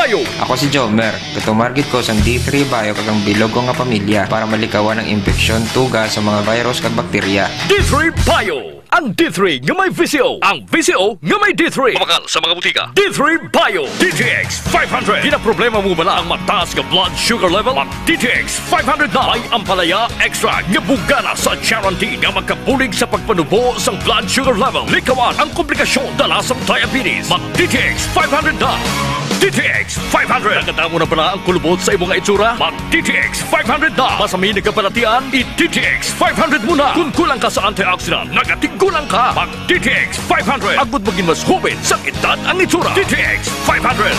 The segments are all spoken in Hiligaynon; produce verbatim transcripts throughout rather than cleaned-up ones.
Ako si Jomer. Tutumar gid ko sang D three Bio kag ang bilog ko nga pamilya para malikawan ang impeksyon, tuga sa mga virus kag bakterya. D three Bio, ang D three nga may V C O, ang V C O nga may D three. Mabakal sa mga butika. D three Bio, D T X five hundred. Ginaproblema mo bala ang mataas nga blood sugar level? Mag D T X five hundred na. May ampalaya extract nga bugana sa charantin nga magkabulig sa pagpanubo sang blood sugar level. Likawan ang komplikasyon dala sang diabetes. Mag D T X five hundred na. D T X five hundred. Nakadamo na bala ang kulubot sa imo nga itsura? Mag D T X five hundred na. Masami nagkabalatian? I D T X five hundred mo na. Kung kulang ka sa antioxidant, nagatigulang ka. Mag D T X five hundred. Agud maging mas hubit sa edad ang itsura. D T X five hundred.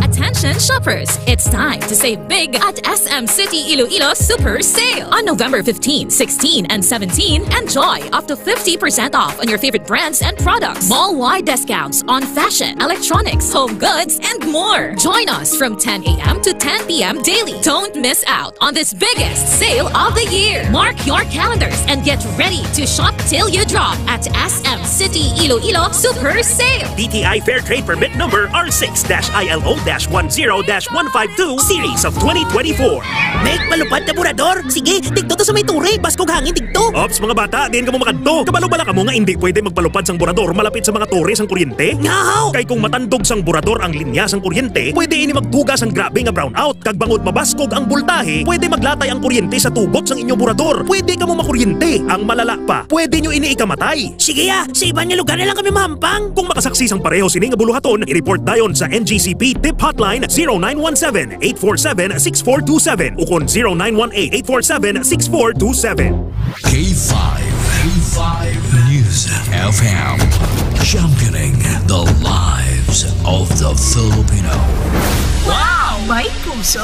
Attention shoppers, it's time to save big at S M City Iloilo Super Sale. On November fifteen, sixteen, and seventeen, enjoy up to fifty percent off on your favorite brands and products. Mall-wide discounts on fashion, electronics, home goods, and more. Join us from ten a m to ten p m daily. Don't miss out on this biggest sale of the year. Mark your calendars and get ready to shop till you drop at S M City Iloilo Super Sale. D T I Fair Trade Permit Number R six dash I L O dash one zero dash one five two Series of twenty twenty-four. May palupad na burador? Sige, digto to sa may tore. Baskog hangin digto. Ops, mga bata, diin kamo makadto? Kabalo bala kamo nga indi pwede magpalupad sang burador malapit sa mga tore sang kuryente? Ngahaw! Kay kung matandog sang burador ang linya sang kuryente, pwede ini magtuga sang grabe nga brownout. Kag bangod mabaskog ang boltahe, pwede maglatay ang kuryente sa tugot sang inyo burador. Pwede kamo makuryente. Ang malala pa, pwede nyo ini ikamatay. Sige, ah, sa iban nga lugar na lang kami mahampang. Kung makasaksi sang pareho sini nga buluhaton, i-report dayon sa N G C P Tip Hotline zero nine one seven, eight four seven, six four two seven ukon zero nine one eight, eight four seven, six four two seven. K five, K five News F M, championing the lives of the Filipino. Wow! May puso!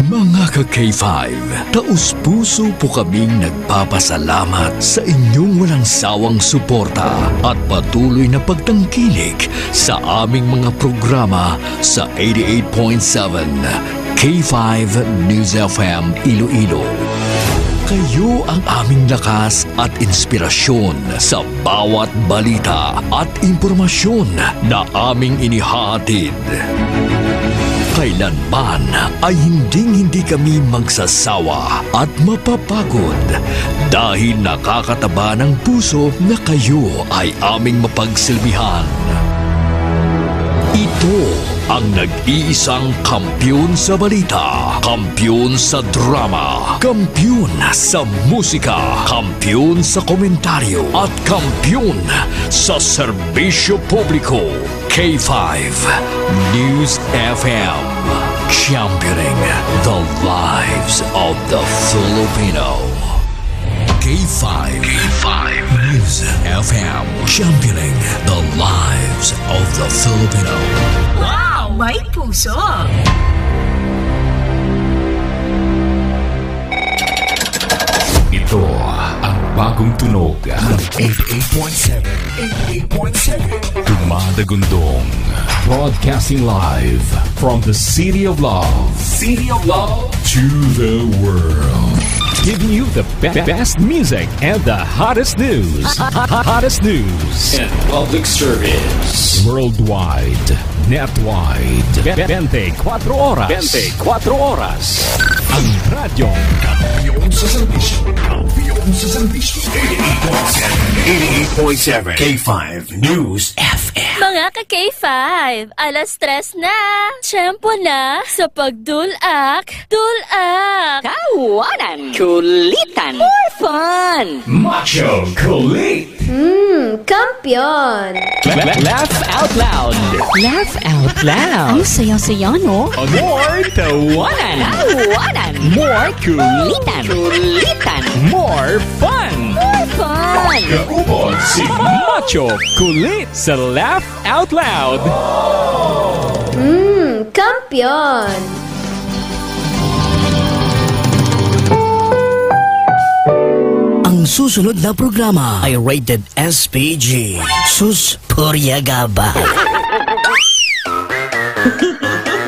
Mga ka K five, taus-puso po kaming nagpapasalamat sa inyong walang sawang suporta at patuloy na pagtangkilik sa aming mga programa sa eighty-eight point seven K five News F M Iloilo. Kayo ang aming lakas at inspirasyon sa bawat balita at impormasyon na aming inihahatid. Kailanman ay hinding-hindi kami magsasawa at mapapagod dahil nakakataba ng puso na kayo ay aming mapagsilbihan. Ito ang nag-iisang kampiyon sa balita, kampiyon sa drama, kampiyon sa musika, kampiyon sa komentaryo, at kampiyon sa serbisyo publiko. K five News F M, championing the lives of the Filipino. K five, K five News F M, championing the lives of the Filipino. Wow! May puso! Ito ang bagong tunog ng eighty-eight point seven, eighty-eight point seven. Dumadagundong. Broadcasting live from the City of Love. City of Love to the world. Giving you the be- best music and the hottest news. Hottest news. And public service. Worldwide. Netwide. Be- twenty-four oras. Twenty-four oras. Ang radyo. Kampiyon sa serbisyo. Kampiyon sa serbisyo. Eighty-eight point seven. Eighty-eight point seven. K five News F M. Mga ka K five, alas tres na. Tiyempo na sa pagdulak. Dulak. Tawanan. Kulitan. More fun. Macho Kulit. Hmm, kampiyon. La- la- Laugh out loud. Laugh out loud. Ang saya-saya, no? More tawanan. Tawanan. More kulitan. Kulitan. More fun. More fun. Kaupod si Macho Kulit sa Laugh Out Loud. Hmm, kampiyon. Ang susunod na programa ay rated S P G. Sus, purya gaba.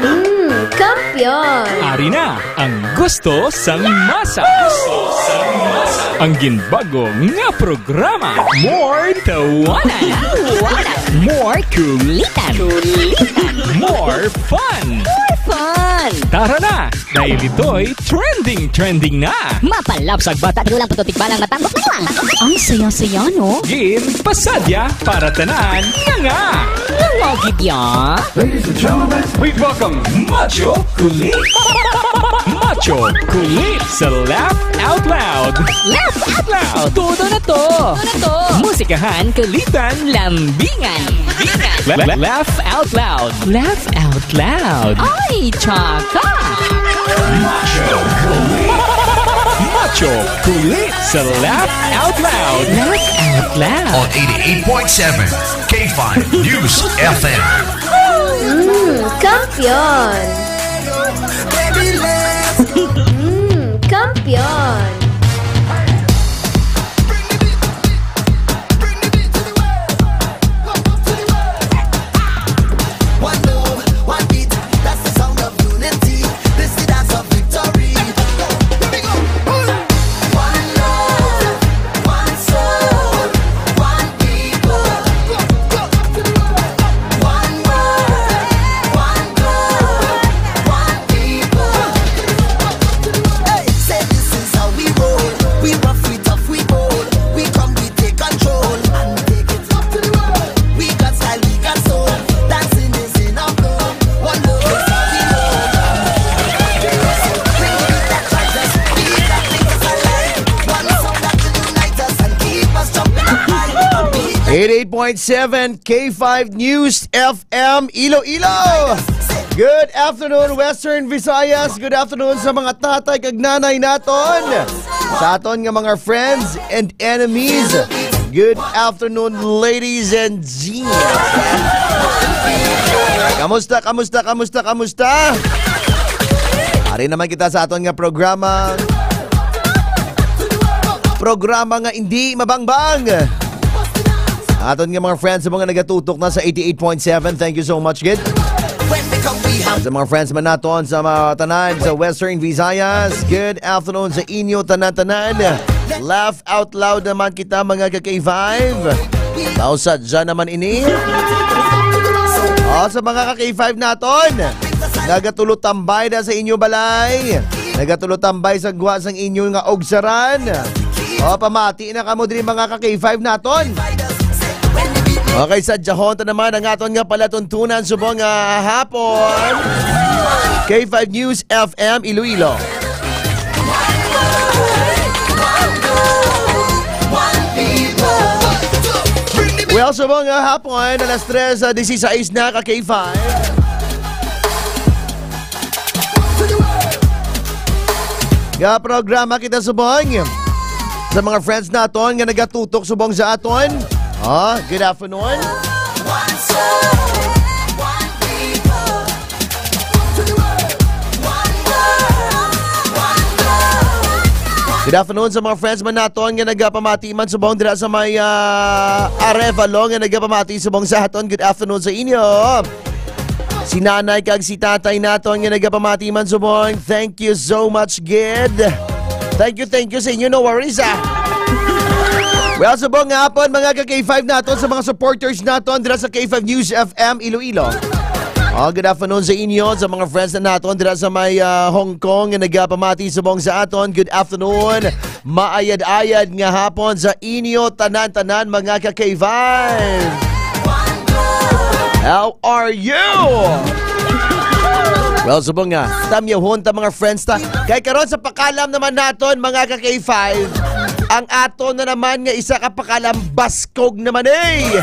Mm, kampiyon. Ari na ang gusto sang masa. Gusto sang masa. Ang ginbago nga programa. More tawanan. More kulitan. More fun. Fun. Tara na! Dahil ito'y trending, trending na. Mapalapsag bata, tigulang puto, tikbalang matambok na lang. Ang saya-saya, no? Game pasadya para tanan nga nga. Nga nga gid ya. Ladies and gentlemen, please welcome Macho Kulit. Macho Kulit sa Laugh Out Loud. Laugh Out Loud. Todo na to. Todo na to. Musikahan, kulitan, lambingan. Lambingan. La- la- laugh Out Loud. Laugh Out Loud. Ay, tsaka. Macho Kulit. Macho Kulit sa Laugh Out Loud. Laugh Out Loud. On eighty-eight point seven K five News F M. Mm, kampiyon. Mm, kampiyon. Eighty-eight point seven K five News F M Iloilo. Good afternoon, Western Visayas. Good afternoon sa mga tatay kag nanay naton. Sa aton nga mga friends and enemies. Good afternoon, ladies and gents. Kamusta, kamusta, kamusta, kamusta? Ari naman kita sa aton nga programa. Programa nga hindi mabangbang. Aton nga mga friends sa mga nagatutok na sa eighty-eight point seven, thank you so much, gid. Sa mga friends man naton sa mga tanan sa Western Visayas, good afternoon sa inyo tanan-tanan. Laugh out loud naman kita, mga ka K five. Tao sadya naman ini. O, sa mga ka K five naton, nagatulo tambay na sa inyo balay. Nagatulo tambay sa guwa sang inyo nga ugsaran. O, pamati na kamo diri, mga ka K five naton. Okay, sa jahon ta naman ang aton nga palatuntunan subong nga hapon. K five News F M Iloilo. Well, subong nga hapon, alas tres, ah, dieciséis na ka K five. Nga programa kita subong sa mga friends naton nga nagatutok subong sa aton. Ah, good afternoon. Good afternoon sa mga friends man naton nga nagapamati man subong dira sa may, ah, Arevalo nga nagapamati subong sa aton. Good afternoon sa inyo. Si nanay kag si tatay naton nga nagapamati man subong, thank you so much, gid. Thank you, thank you sa inyo. No worries, ah. Well, subong nga hapon, mga ka K five naton, sa mga supporters naton dira sa K five News F M Iloilo. Oh, good afternoon sa inyo, sa mga friends na naton dira sa may, ah, Hong Kong nga nagapamati subong sa aton. Good afternoon. Maayad-ayad nga hapon sa inyo tanan-tanan, mga ka K five. How are you? Well, subong nga, tamyahon ta, mga friends ta. Kay karon sa pakalam naman naton, mga ka K five, ang aton na naman nga isa ka pakalam, baskog naman, eh.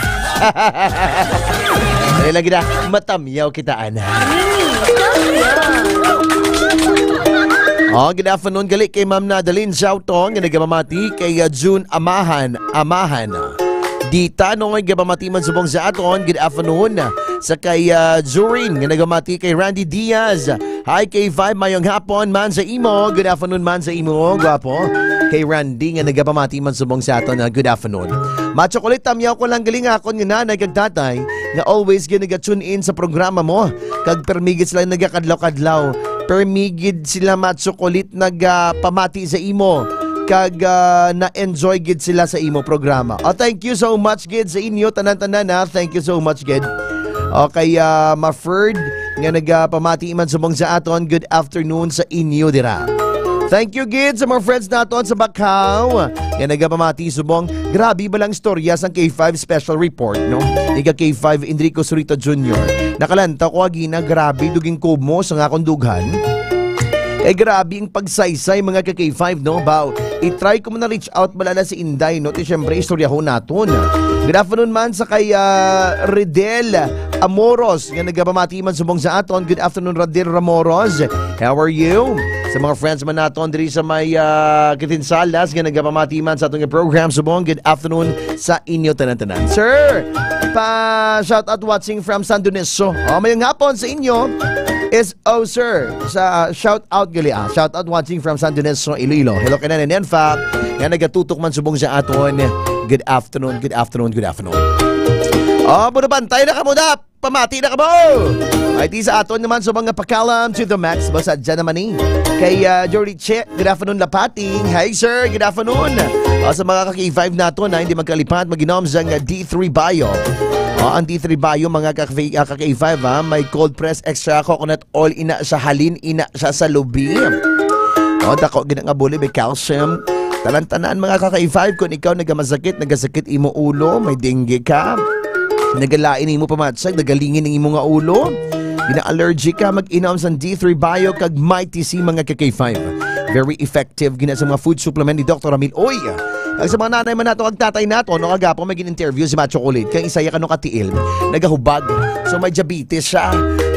Dali lang gid, ah. Matamyaw kita, ana. Oh, good afternoon gali kay Ma'am Nadalyn Siautong nga nagapamati kay, ah, June Amahan, Amahan. Di Tanoy, gapamati man subong sa aton. Good afternoon sa kay, ah, Jorin nga nagapamati kay Randy Diaz. Hi, K five, mayong hapon man sa imo. Good afternoon man sa imo, gwapo. Kay Randy nga nagapamati man subong sa aton, ah, good afternoon. Macho Kulit, tamyaw ko lang gali nga akon nga nanay kag tatay nga always gyud naga-tune in sa programa mo. Kag permi gid sila nagakadlaw-kadlaw. Permi gid sila, Macho Kulit, nagapamati sa imo. kag ah, na-enjoy gid sila sa imo programa. Oh, thank you so much gid sa inyo tanan-tanan, ha. Thank you so much gid. Okay, ah, Maferd nga nagapamati man subong sa aton, good afternoon sa inyo dira. Thank you gid sa mga friends naton sa Bacau nga nagapamati subong. Grabe ba lang istorya sang K five special report, no? Ika K five Enrico Surita Junior. Nakalantaw ko agi na grabe duging kumo sa nga akong dughan. Eh, grabe ang pagsaysay, mga ka K five, no? Baw, i-try ko man na reach out bala na si Inday, no? Ti, syempre, istoryahon naton. Good afternoon man sa kay, ah, Ridel Amoros, nga nagapamati man subong sa aton. Good afternoon, Ridel Ramoros. How are you? Sa mga friends man naton diri sa may, ah, Kitinsalas, nga nagapamati man sa aton nga program subong. Good afternoon sa inyo tanan-tanan. Sir, pa shout out watching from San Dionisio. Oh, mayong hapon sa inyo. Is Oh, sir. Sa, ah, shout out gali, ah. Shout out watching from San Dionisio, Iloilo. Hello kay Nanay Nenfa, nga nagatutok man subong sa aton. Good afternoon, good afternoon, good afternoon. Oh, buno bantay na kamo, dap. Pamati na kamo. Ay, di sa aton naman sa mga pakalam to the max. Basta dyan naman eh. Kay, ah, Jory Che, good afternoon, Lapating. Hi, sir. Good afternoon. Ah, sa mga ka-K five nato na hindi magkalipat, mag-inom sa D three Bio. Ah, ang D three Bio, mga ka-K five, ah, may cold press extra coconut all ina sa halin, ina siya sa lubi. Oh, dako gid nga buli may calcium. Tanan-tanan, mga ka-K five, kung ikaw nagamasakit, nagasakit imo ulo, may dengue ka, nagalain imo pamatsag, nagalingin ang imo nga ulo, gina-allergy ka, mag-inom sang D three Bio kag Mighty C, mga ka-K five. Very effective gina sa mga food supplement ni Doktor Ramil. Oy, ang sa mga nanay man nato kag tatay nato, no, kagapon may gin-interview si Macho Kulit, kay isa iya kano katiil, nagahubag. So may diabetes siya.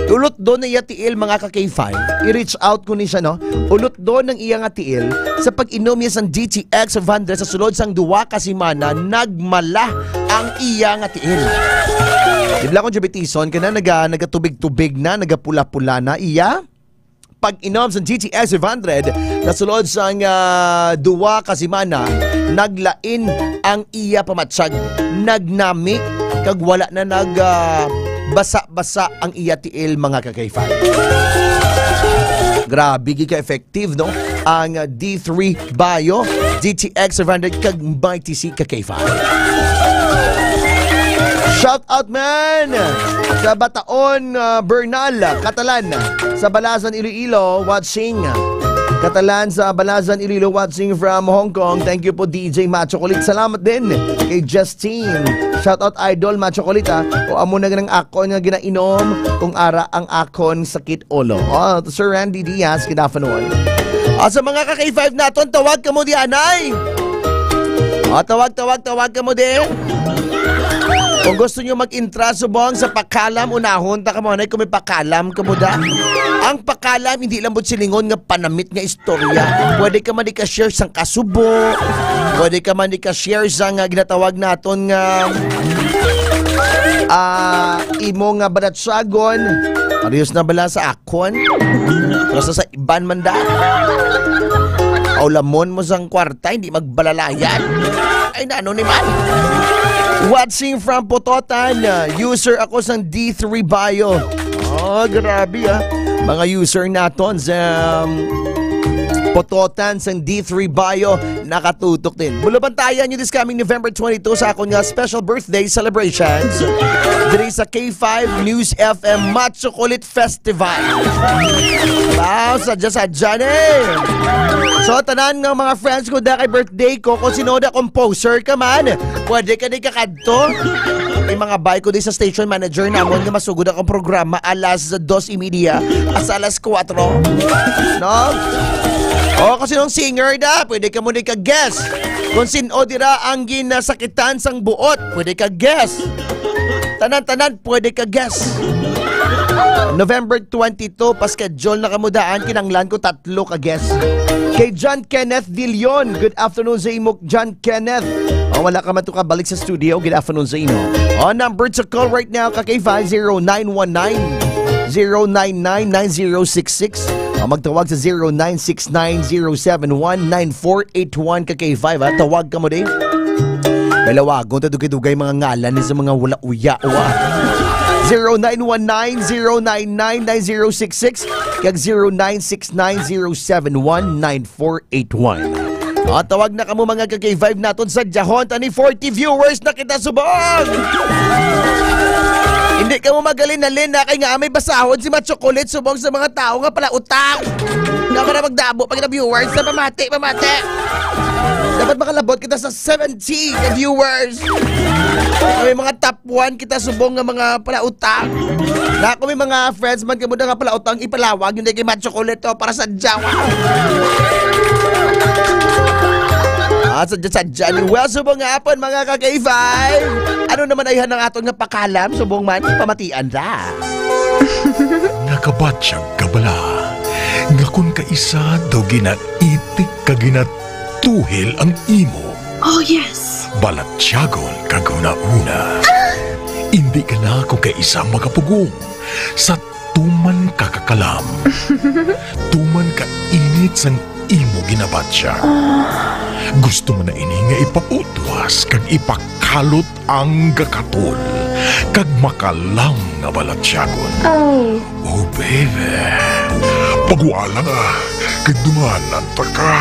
Ulot do na iya tiil, mga ka-K five. I-reach out ko ni siya, no? Ulot do ng iya nga tiil sa pag-inom niya sang D T X five hundred sa sulod sang duwa ka semana, nagmala ang iya nga tiil. Di ba kung diabetison ka na, naga, nagatubig-tubig na, nagapula-pula na iya? Pag-inom sang D T X five hundred, sa sulod sang, ah, duwa ka semana, naglain ang iya pamatsag, nagnami, kag wala na nag, ah, basa-basa ang iya tiil, mga ka-K five. Grabe, gid ka effective, no? Ang, ah, D three Bio, D T X five hundred, kag Mighty C ka-K five. Shout out, man! Sa Bataon, ah, Bernal, Catalan. Sa Balasan, Iloilo, watching. Catalan sa Balasan, Iloilo, watching from Hong Kong. Thank you po, D J Macho Kulit. Salamat din kay Justine. Shout out, Idol Macho Kulit, ah. O amo na ganang akon nga ginainom kung ara ang akon sakit ulo. Oh, to Sir Randy Diaz, good afternoon. Ah, sa mga ka-K five naton, tawag ka mo di, anay. Ah, tawag, tawag, tawag ka mo di. Kung gusto nyo mag-intra subong sa pakalam, unahon ta ka mo, anay, kung may pakalam ka mo da. Ang pakalam, hindi lang bot silingon nga panamit nga istorya. Pwede ka man di ka-share sang kasubo. Pwede ka man di ka-share sang, ah, ginatawag naton nga, ah, imo nga balatsagon. Parehas na bala sa akon? Pero sa, sa iban man da. Aulamon mo sang kwarta, hindi magbalalayan. Ay, nano ni man? Watching from Pototan, uh, user ako sang D three Bio. Oh, grabe, ah. Mga user naton sa, um, Pototan sang D three Bio, nakatutok din. Bulabantayan nyo this coming November twenty-two sa akon nga special birthday celebrations diri sa K five News F M Macho Kulit Festival. Wow, sadya-sadya ni. So, tanan nga mga friends ko, da kay birthday ko, kung sino da composer ka man, pwede ka di kakadto. May mga bay ko di sa station manager namon nga masugod akong programa alas dos y media hasta alas kuwatro. No? O, kung sinong singer da, pwede ka mo di ka-guess. Kung sin-o dira ang ginasakitan sang buot, pwede ka-guess. Tanan-tanan, pwede ka-guess. November twenty-two, pa-schedule na kamo daan, kinanglan ko tatlo ka-guess. Kay John Kenneth Dilion, good afternoon sa imo, John Kenneth. O, wala ka man to kabalik sa studio, good afternoon sa imo. O, number to call right now, ka K five, zero nine one nine, zero nine nine, nine zero six six. O, magtawag sa zero nine six nine, zero seven one, nine four eight one, ka K five, ha? Tawag ka mo, di? May lawagon, ta dugay-dugay mga ngalan ni sa mga wala uya, wa. Zero nine one nine, zero nine nine, nine zero six six, kag zero nine six nine, zero seven one, nine four eight one. O, tawag na kamo, mga ka-K five naton, sa dahon, tani forty viewers na kita subong. Hindi kamo magalin-alin na kay nga may basahon si Machocolate subong sa mga tao nga palautang. Dapat na magdamo pag na viewers sa pamati, pamati. Dapat makalabot kita sa seventy ka viewers. May mga top one kita subong nga mga palautang. Na kung may mga friends man kamo na nga palautang, ipalawag yun kay Machocolate to para sa Jawa. Ah, sadya-sadya ni. Well, subong nga hapon, mga ka-K five. Ano naman ay hanang aton nga pakalam? Subong man, pamatian ra. Nakabatyag ka bala nga kon kaisa daw ginaitik ka ginatuhil ang imo? Oh, yes. Balatyagon kag hunahuna. Indi ka na kon kaisa makapugong sa tuman ka kakalam, tuman ka init sang imo ginabatya. Gusto mo na ini nga ipautwas kag ipakalot ang gakatol kag makalam nga balatyagon. Oh. Oh, baby. Pagwala nga, kay dunganan ta ka.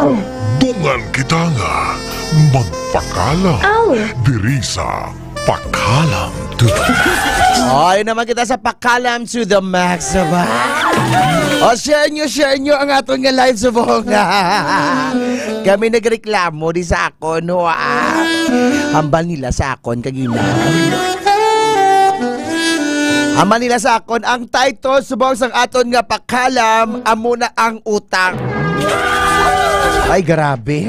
Oh. Dungan kita nga magpakalam. Oh. Diri sa Pakalam to the Max. Ay naman kita sa Pakalam to the Max, diba? O, share nyo, share nyo ang aton nga live subong. Kami nagreklamo di sa akon, wa. Hambal nila sa akon kagina. Hambal nila sa akon ang title subong sang aton nga Pakalam, amo na ang utang. Ay, grabe.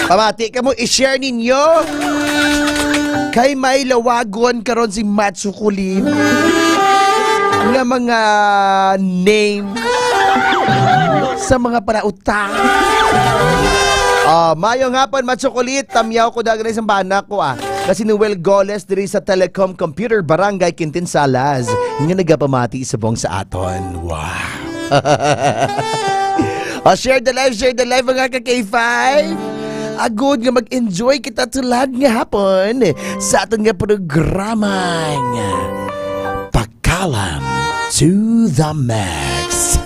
Pamati kamo, i-share ninyo. Kay may lawagon karon si Macho Colin nga mga name sa mga palautang. Ah, mayong hapon, Macho Colin. Tamyaw ko dagan sa bana ko, ah. Kasi Noel Goles diri sa Telecom Computer Barangay Quintin Salas nga nagapamati subong sa aton. Wow. O, share the live, share the live, mga ka-K five. Agod nga mag-enjoy kita tulad nga hapon sa aton nga programang Pakalam to the Max.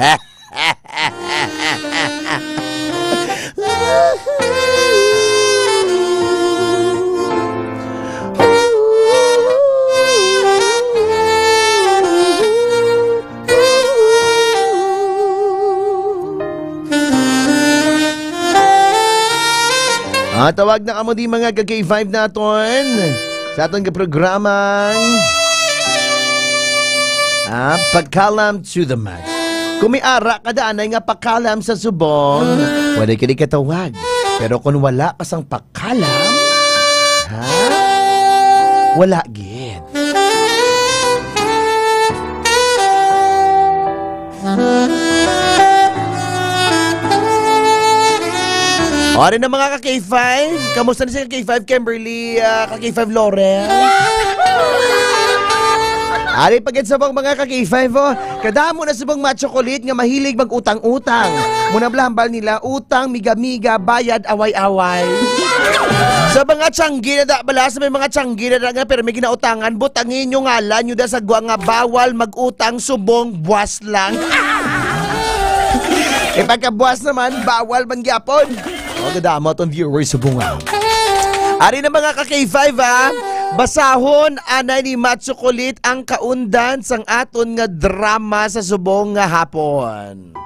Ah, tawag na kamo di, mga ka-K five naton, sa aton ka programang, ah, Pakalam to the Max. Kung may ara ka daanay nga pakalam sa subong, pwede ka di katawag. Pero kung wala ka sang pakalam, ha? Wala gid. O, ari na, mga ka-K five. Kamusta na si ka-K five, Kimberly? Ah, ka-K five, Lauren? Ari pa gid subong, mga ka-K five, oh. Kadamo na subong Macho Colin nga mahilig mag-utang-utang. Muna bala hambal nila, utang, miga-miga, bayad, away-away. Sa mga tiyanggi na da, bala, sa may mga tiyanggi na da nga, pero may ginautangan, butangi nyo ngalan nyo da sa gwa nga bawal mag-utang subong buwas lang. E pagkabuwas naman, bawal man gyapon. O, kadamo atong viewers subong, ah. Ari na, mga ka-K five, ah. Basahon anay ni Macho Colin ang kaundan sang aton nga drama sa subong nga hapon.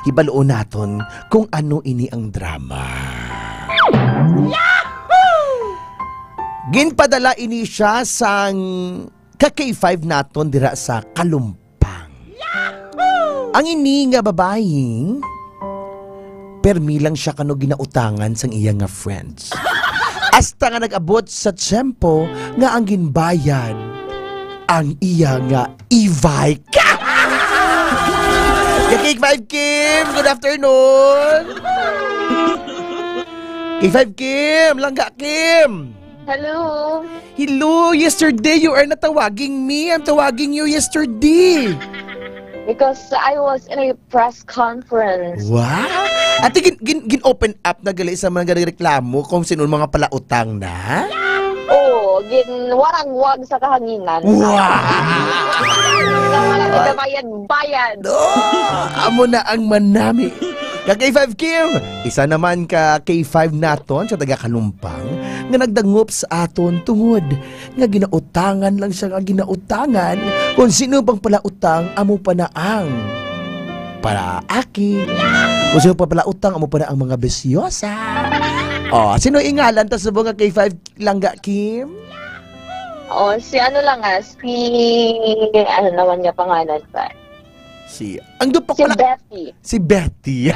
Hibaluon naton kung ano ini ang drama. Ginpadala ini siya sang ka-K five naton dira sa Kalumpang. Ang ini nga babayi, permi lang siya kano ginautangan sang iya nga friends. Hasta nga nag-abot sa tiyempo nga ang ginbayad ang iya nga e-bike. K five Kim, good afternoon. K five Kim, langga Kim. Hello. Hello, yesterday you are not tawaging me. I'm tawaging you yesterday. Because I was in a press conference. Wow! Ate, gin, gin, gin-open up na gali sa mga nagreklamo kung sino ang mga palautang na? Oo. ginwaragwag sa kahanginan. Wow! Nga wala nagabayad-bayad. Oh, amo na ang manami. Ka K five Kim, isa naman ka K five naton sa taga Kalumpang nga nagdangop sa aton tungod nga ginautangan lang siya nga ginautangan. Kung sino pang palautang, amo pa na ang palaaki. Kung sino pa palautang, amo pa na ang mga bisyosa. Oh, sino ingalan ta subong nga K five Langga Kim? Oh, si ano lang, ah, si, ano naman nga pangalan ba? Si, ang dupa Si pala, Betty. Si Betty.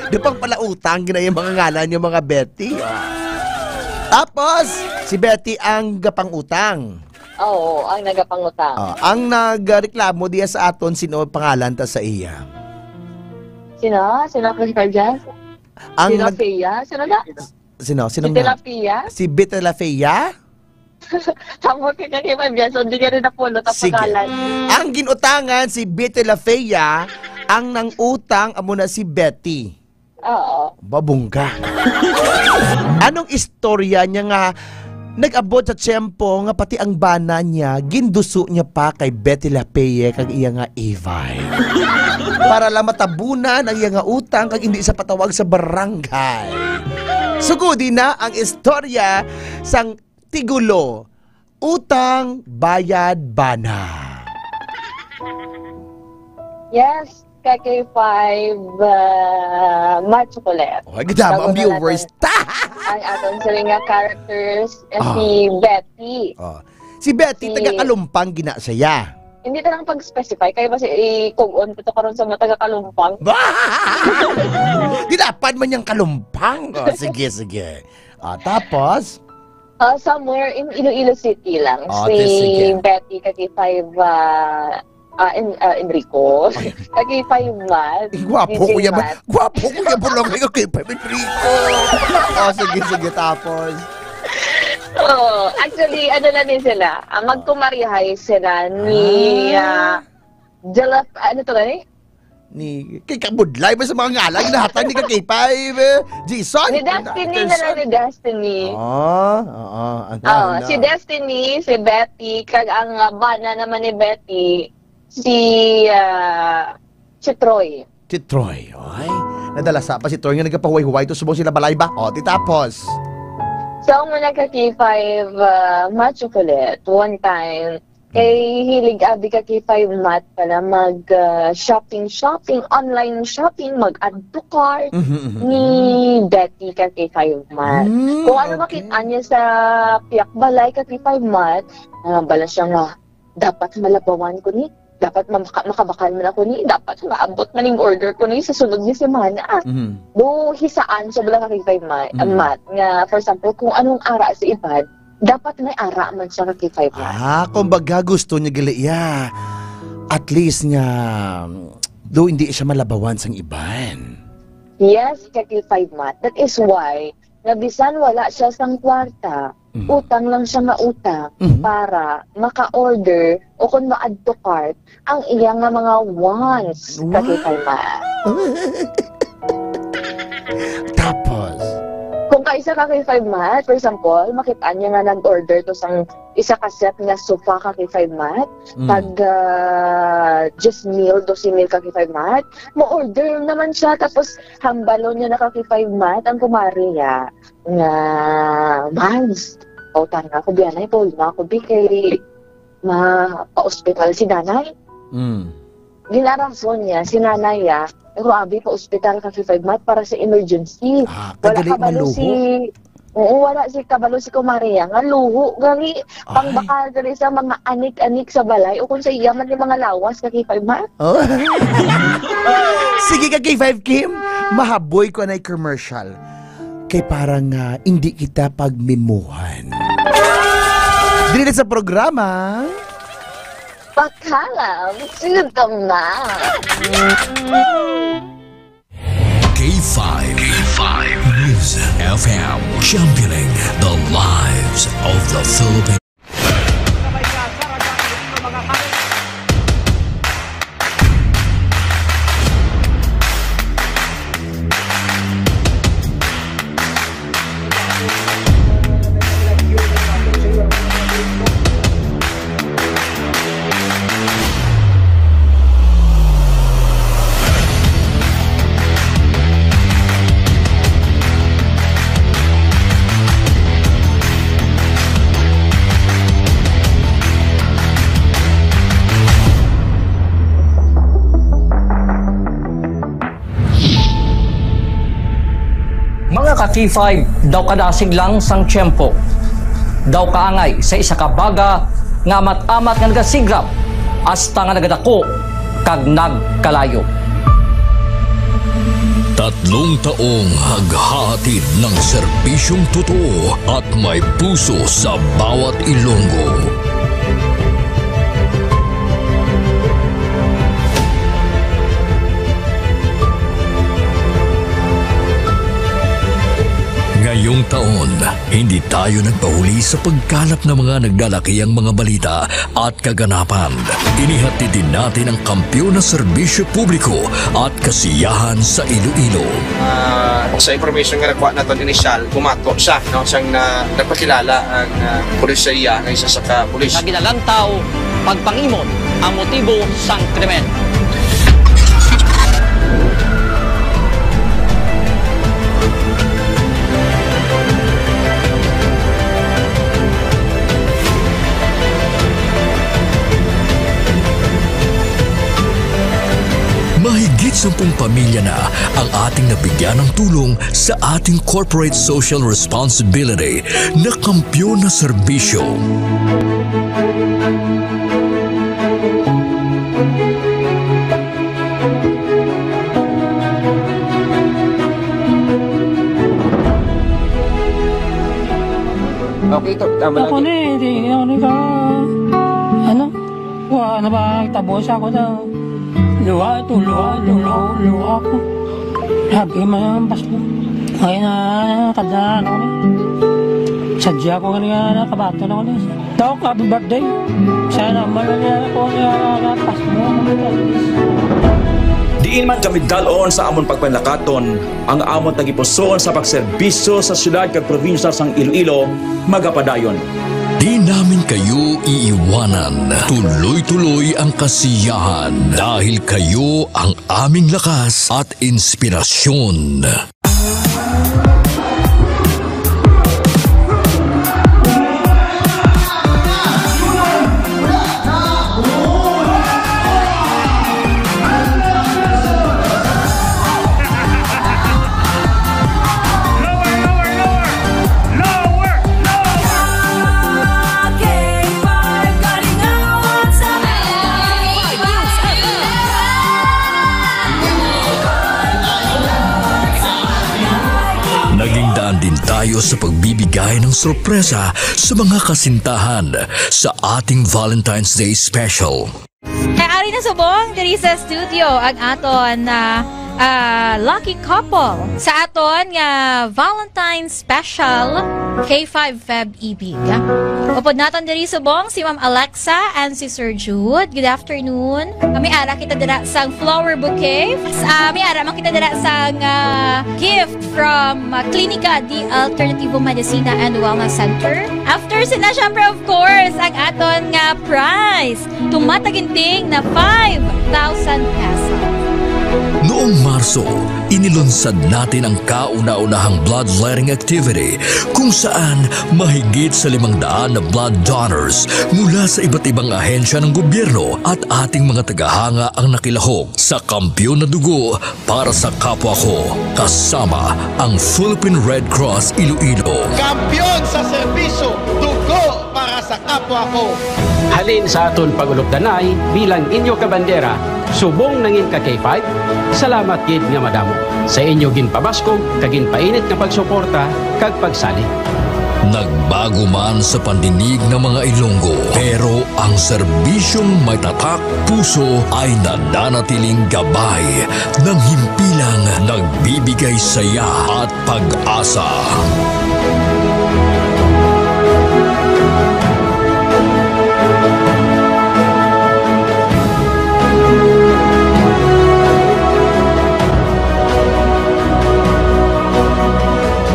Dupang pala utang, gina yung mga ngalan yung mga Betty. Ah. Tapos, si Betty ang gapang-utang. Oo, ang nagapangutang. Ah, ang nagreklamo diya sa aton, sino pangalan ta sa iya? Sino? Sino ang principal dyan? Ang Sino nag- Fia? Sino na? Sino? Sino Si nga? Tilapia? Si Betty La Fea? Tama ka nga, Kim Biason, di ka rin napulot ang Sige. pangalan. Ang ginutangan si Betty La Fea, ang nang-utang amo na si Betty. Oo. Babungga. Anong istorya niya nga nag-abot sa tiyempo nga pati ang bana niya, ginduso niya pa kay Betty La Fea kag iya nga Evay? Para lang matabunan ang iya nga utang kag hindi sa patawag sa barangay. Sugodi na ang istorya sang tigulo, utang, bayad, bana. Yes, ka K five, ah, Macho Colette. Oh, gidama ang Bago na viewers. natin ang aton sila nga characters, eh, Ah. si Betty. Oh. Si Betty, Si taga Kalumpang gina siya. Hindi ta lang pag-specify, kaya ba si, i-kug-on ko to karon sa mga taga Kalumpang? Ba? Ginapan man niyang Kalumpang. Oh, sige, sige. Ah, tapos? Ah, somewhere in Iloilo City lang. Ah, Si sige. Betty, ka K five, ah, ah, En-, ah, Enrico. Ay. Ka K five Matt. Eh, gwapo, DJ Kuya Bul-, Matt. Gwapo, Kuya Bulong, kayo, K five Enrico. Oh, sige, sige, tapos? Oo, actually, ano na din sila, ah, magkumarihay sila ni, Ah. ah, Jalap-, ano to gani? Ni, kay kabudlay ba sa mga ngalan, ginahatag ni ka K five, eh, Jason? Ni Destiny na lang, Anderson. Ni Destiny. Ah, oo, ano, Oo, ano? Si Destiny, si Betty, kag ang, ah, bana naman ni Betty, si, ah, si Troy. Si Troy, ay. Nadala sa pa si Troy nga nagkapahuway-huway to subong sila balay ba? O, ti tapos? So, muna ka K five, ah, Macho Colette, one time, kay hilig abi ka K five Matt pala mag, ah, shopping, shopping, online shopping, mag-add to cart Mhm, mhm, ni mhm. Betty ka K five Matt. Mm, Kung ano okay. makita niya sa piyak balay ka K five Matt, ah, bala siya nga, "Dapat malabawan ko ni, dapat mamaka-, makabakal man ako ni, dapat maabot man yung order ko ni sa sunod nga semana." Mhm. Do, hisaan siya bala ka K five Matt, Mhm. Matt, nga, for example, kung anong ara sa iban, dapat may ara man siya ka K five Matt. Ah, kumbaga gusto niya gali iya. At least nga, do hindi siya malabawan sang iban. Yes, ka K five Matt. That is why, nga bisan wala siya sang kwarta, Mm. utang lang siya nga utang Mhm. para maka-order o kung ma-add to cart ang iya nga mga wants, ka Wow. K five Matt. Tapos? Kung kaisa ka K five Matt, for example, makita niya nga nag-order to sang isa ka set nga sofa ka K five Matt, Mm. tag, ah, diyes mil, dose mil ka K five Matt, mo-order naman siya, tapos hambalon niya na ka K five Matt ang kumari niya nga, "Mans, pautang na ako, biyanay, paulma ako, bi, kay ma-, pa-ospital si nanay." Mm. Ginarason niya si nanay, ah, "Pero abi, pa-ospital ka K five Matt para sa emergency." Ah, Wala kadali kabalo maluho. si, oo, wala si kabalo si Kumaria nga luho gani, Ay. pangbakal gani sa mga anik-anik sa balay o kung sa iya man yung mga lawas ka K five Matt. Oh. Sige ka K five Kim, mahaboy ko na commercial. Kay parang, ah, hindi kita pagmimuhan. Dili na sa programa. Pakalam, sugod ka na. K five, K five News F M, championing the lives of the Philippines. K five daw kadasig lang sang tiyempo. Daw kaangay sa isa ka baga nga amat-amat nga nagasigrap hasta nga nagadako kag nagkalayo. Tatlong taong naghahatid ng serbisyong totoo at may puso sa bawat Ilonggo. Ngayong taon, hindi tayo nagpahuli sa pagkalap ng mga naglalakihang mga balita at kaganapan. Inihatid din natin ang kampiyon na serbisyo publiko at kasiyahan sa Iloilo. Ah, sa information nga nakuha naton initial, bumato siya, no, siyang na, nagpakilala ang, ah, pulis sa iya nga isa sa ka pulis. Nga ginalantaw pagpangimon ang motibo sang krimen. Mahigit sampung pamilya na ang ating nabigyan ng tulong sa ating corporate social responsibility na kampiyon na serbisyo. Okay, to, tama lang. Ako ni, di, ako ni ka, ano? Wa na ba tabo sa ako daw? Luha to, luha, luha, luha ko. Sabi man ang Pasko. Ay na, kada ano ni. Sadya ko nga nga kabato na ko ni. Daw ka, happy birthday. Sana malala ko nga Pasko. Diin man kami dalon sa amon pagpanlakaton, ang amon tagipusoon sa pagserbisyo sa siyudad kag probinsya sang Iloilo magapadayon. Di namin kayo iiwanan. Tuloy-tuloy ang kasiyahan dahil kayo ang aming lakas at inspirasyon. Naging daan din tayo sa pagbibigay ng sorpresa sa mga kasintahan sa ating Valentine's Day special. Kay ari na subong diri sa studio ang aton, ah, ah, lucky couple sa aton nga Valentine's Special K five Feb Ibig. Upod naton diri subong si Ma'am Alexa and si Sir Jude. Good afternoon. May ara kita dira sang flower bouquet. Ah, may ara man kita dira sang, ah, gift from, ah, Klinika de Alternativo Medicina and Wellness Center. After sina, syempre, of course, ang aton nga prize. Tumataginting na five thousand pesos. Noong Marso, inilunsad natin ang kauna-unahang bloodletting activity, kung saan mahigit sa limang daan na blood donors mula sa iba't ibang ahensya ng gobyerno at ating mga tagahanga ang nakilahok sa kampiyon na dugo para sa kapwa ko, kasama ang Philippine Red Cross Iloilo. Kampiyon sa serbisyo, dugo para sa kapwa ko. Halin sa aton pag-ulupdanay bilang inyo kabandera, subong nangin ka K five, salamat gid nga madamo sa inyo ginpabaskog kag ginpainit nga pagsuporta kag pagsalig. Nagbago man sa pandinig ng mga Ilonggo, pero ang serbisyong may tatak puso ay nananatiling gabay ng himpilang nagbibigay saya at pag-asa.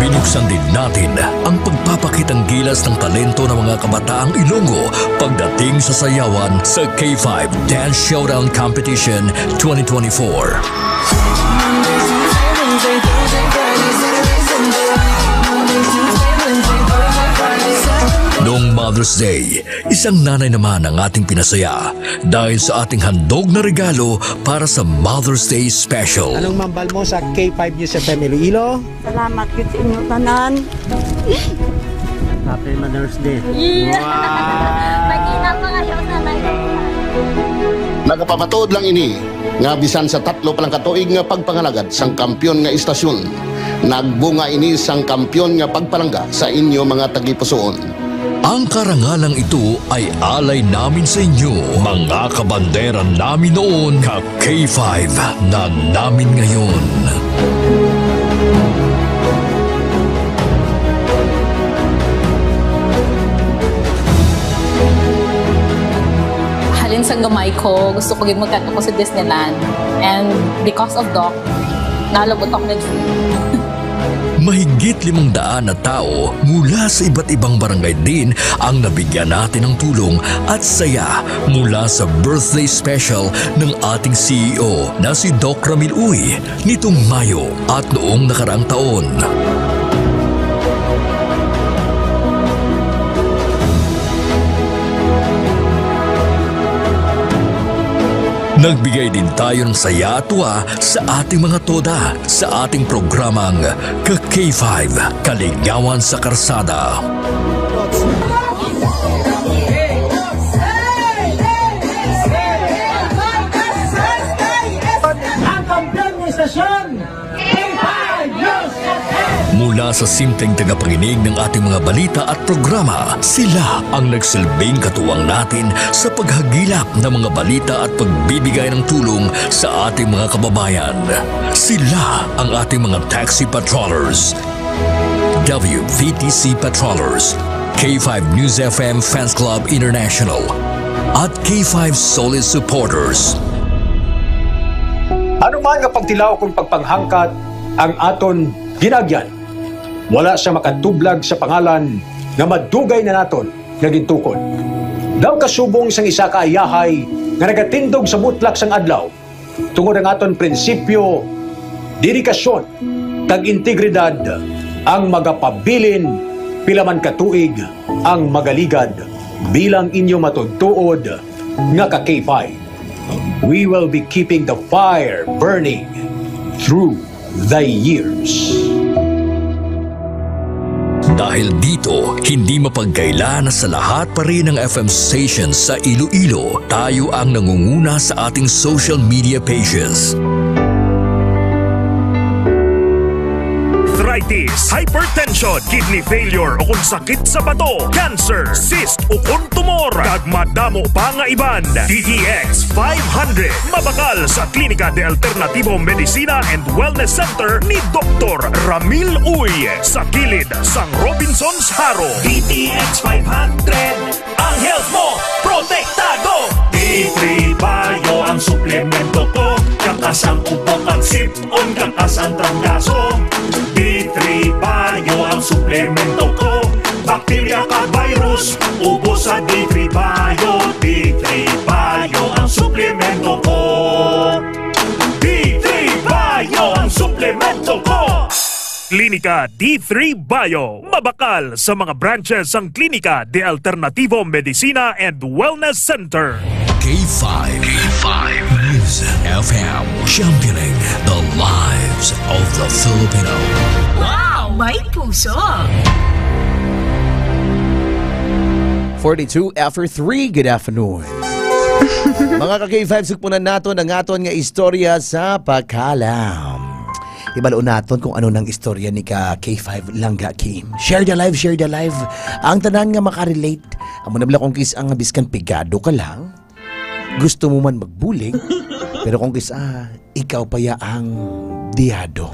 Binuksan din natin ang pagpapakitang gilas ng talento ng mga kabataang Ilonggo pagdating sa sayawan sa K five Dance Showdown Competition twenty twenty-four. Noong Mother's Day. Isang nanay naman ang ating pinasaya dahil sa ating handog na regalo para sa Mother's Day special. Anong mambal mo sa K five News F M Iloilo? Salamat gyud sa inyo tanan. Happy Mother's Day. Yeah. Wow. Pagkita pa kayo sa live. Nagapamatuod lang ini nga bisan sa tatlo pa lang ka tuig nga pagpangalagad sang kampiyon nga istasyon, nagbunga ini sang kampiyon nga pagpalangga sa inyo mga tagipusoon. Ang karangalang ito ay alay namin sa inyo, mga kabandera namin noon, ka K five na namin ngayon. Halin sang gamay ko, gusto ko gid magkadto ko sa Disneyland. And because of Doc, nalabot ako na. Mahigit limang daan na tao mula sa iba't ibang barangay din ang nabigyan natin ng tulong at saya mula sa birthday special ng ating C E O na si Doc Ramil Uy nitong Mayo at noong nakaraang taon. Nagbigay din tayo ng saya at tuwa sa ating mga toda sa ating programang Ka K five, Kaligawan sa Karsada. Ang kampiyon ng istasyon, K five News F M. Mula sa simpleng tagapakinig ng ating mga balita at programa, sila ang nagsilbing katuwang natin sa paghagilap ng mga balita at pagbibigay ng tulong sa ating mga kababayan. Sila ang ating mga taxi patrollers, W V T C patrollers, K five News F M Fans Club International, at K five Solid Supporters. Ano man nga pagtilaw kon pagpanghangkat ang aton ginagyan, wala sia makatublag sa pangalan nga madugay na naton nga gintukod. Daw kasubong sang isa ka ayahay nga nagatindog sa mutlak sang adlaw, tungod ang aton prinsipyo, dedikasyon, kag integridad ang magapabilin pila man ka tuig ang magaligad bilang inyo matuod-tuod nga ka K five. We will be keeping the fire burning through the years. Dahil dito, hindi mapagkaila na sa lahat pa rin ng F M stations sa Iloilo, tayo ang nangunguna sa ating social media pages. Arthritis, hypertension, kidney failure o kung sakit sa bato, cancer, cyst o kung tumor, kag madamo pa nga iban. D T X five hundred, mabakal sa Klinika de Alternativo Medicina and Wellness Center ni Doktor Ramil Uy, sa kilid sang Robinsons Jaro. D T X five hundred, ang health mo protektado. D three Bio ang suplemento ko, kakas ang ubo kag sip-on, kakas ang trangkaso. D three Bio ang suplemento ko, bakterya kag virus, ubos sa D three Bio. D three Bio ang suplemento ko. D three Bio ang suplemento ko. Klinika D three Bio, mabakal sa mga branches sang Klinika de Alternativo Medicina and Wellness Center. K five. K five News F M, championing the lives of the Filipino. Wow! May puso! Forty-two after three, good afternoon. Mga ka K five, sugpunan naton ang aton nga istorya sa pagkaalam. Ibalo naton kung ano nang istorya ni ka K five Langga Kim. Share the live, share the live. Ang tanan nga makarelate. Amo na bala kung kis-a nga biskan pigado ka lang. Gusto mo man magbulig, pero kung kis-a, ikaw pa ya ang diyado.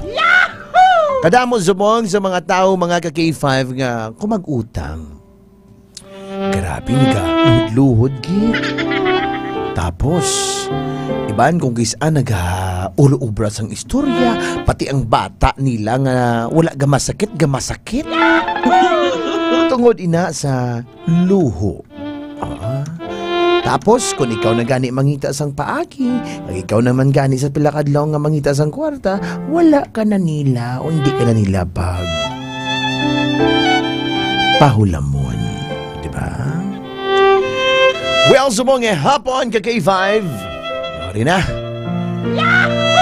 Kadamo subong sa mga tao, mga ka K five, nga kung mag-utang, grabe, nagaluhod-luhod gid. Tapos, iban kung kis-a nagaulo-ubra sang istorya, pati ang bata nila nga wala gamasakit, gamasakit. Tungod ina sa luho. Ah. Tapos, kung ikaw na gani mangita sang paagi, kag ikaw naman gani sa pila ka adlaw nga mangita sang kwarta, wala ka na nila o hindi ka na nila pag pahulamon. Di Well, subong nga hapon ka K five. Sorry na.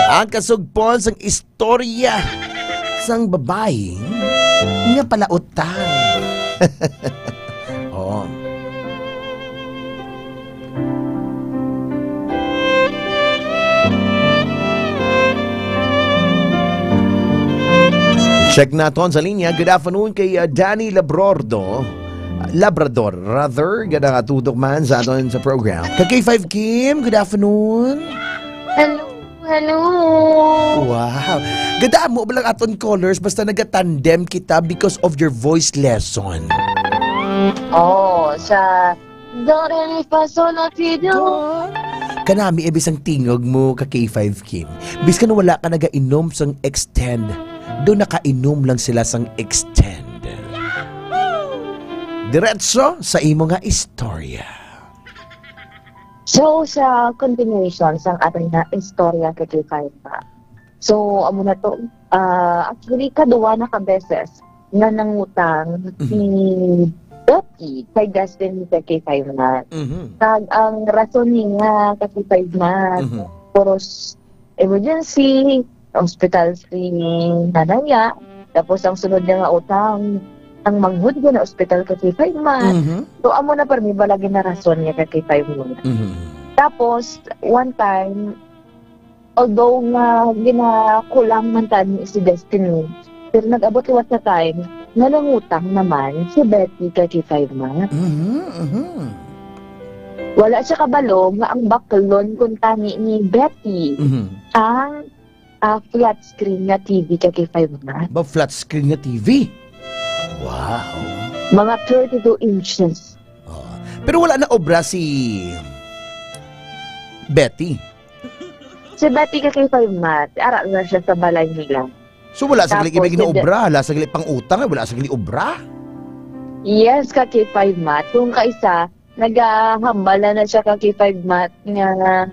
Ang kasugpon sang istorya sang babayi nga palautang. Oo. Check naton sa linya. Good afternoon kay, uh, Danny Labrordo. Labrador, rather, gada nga tudok man sa aton sa program. Ka K five Kim, good afternoon. Hello, hello. Wow. Gada mo ba lang aton callers basta nagatandem kita because of your voice lesson. Oh, sa Do, re, mi, fa, sol, la, ti, do. Kanami, eh, bisang tingog mo ka K five Kim. Biskan wala ka nagainom sang extend, do nakainom lang sila sang extend. Diretso sa imo nga istorya. So, sa continuation sang aton nga istorya ka K five, so, amo na to. Ah, actually, kaduwa na ka beses nga nangutang Mhm. si Becky kay Justin sa K five Math. Mhm. Kag ang rason niya sa K five Math, Mhm. puros emergency, hospital si nanay niya. Tapos ang sunod niya nga utang, ang manghud niya na hospital ka K five Math. Mhm. So, amo na parmi ba lagi na rason niya ka K five Math. Mhm. Tapos, one time, although nga ginakulang man tani si Destiny, pero nag-abot liwat sa time nga nangutang naman si Betty kay K five Math. Mhm, mhm. Wala siya kabalo nga ang baklon kun tani ni Betty Mhm. ang, ah, flat screen nga T V kay K five Math. Ba, flat screen nga T V? Wow. Mga thirty-two inches. Oh. Pero wala na obra si Betty. Si Betty ka K five Math, ara na siya sa balay nila. So, wala sa gali Tapos, iba ginaobra, wala sa gali pang utang, wala sa gali obra. Yes, ka K five Math. Kung kaisa, nagahambal na, na siya ka K five Math nga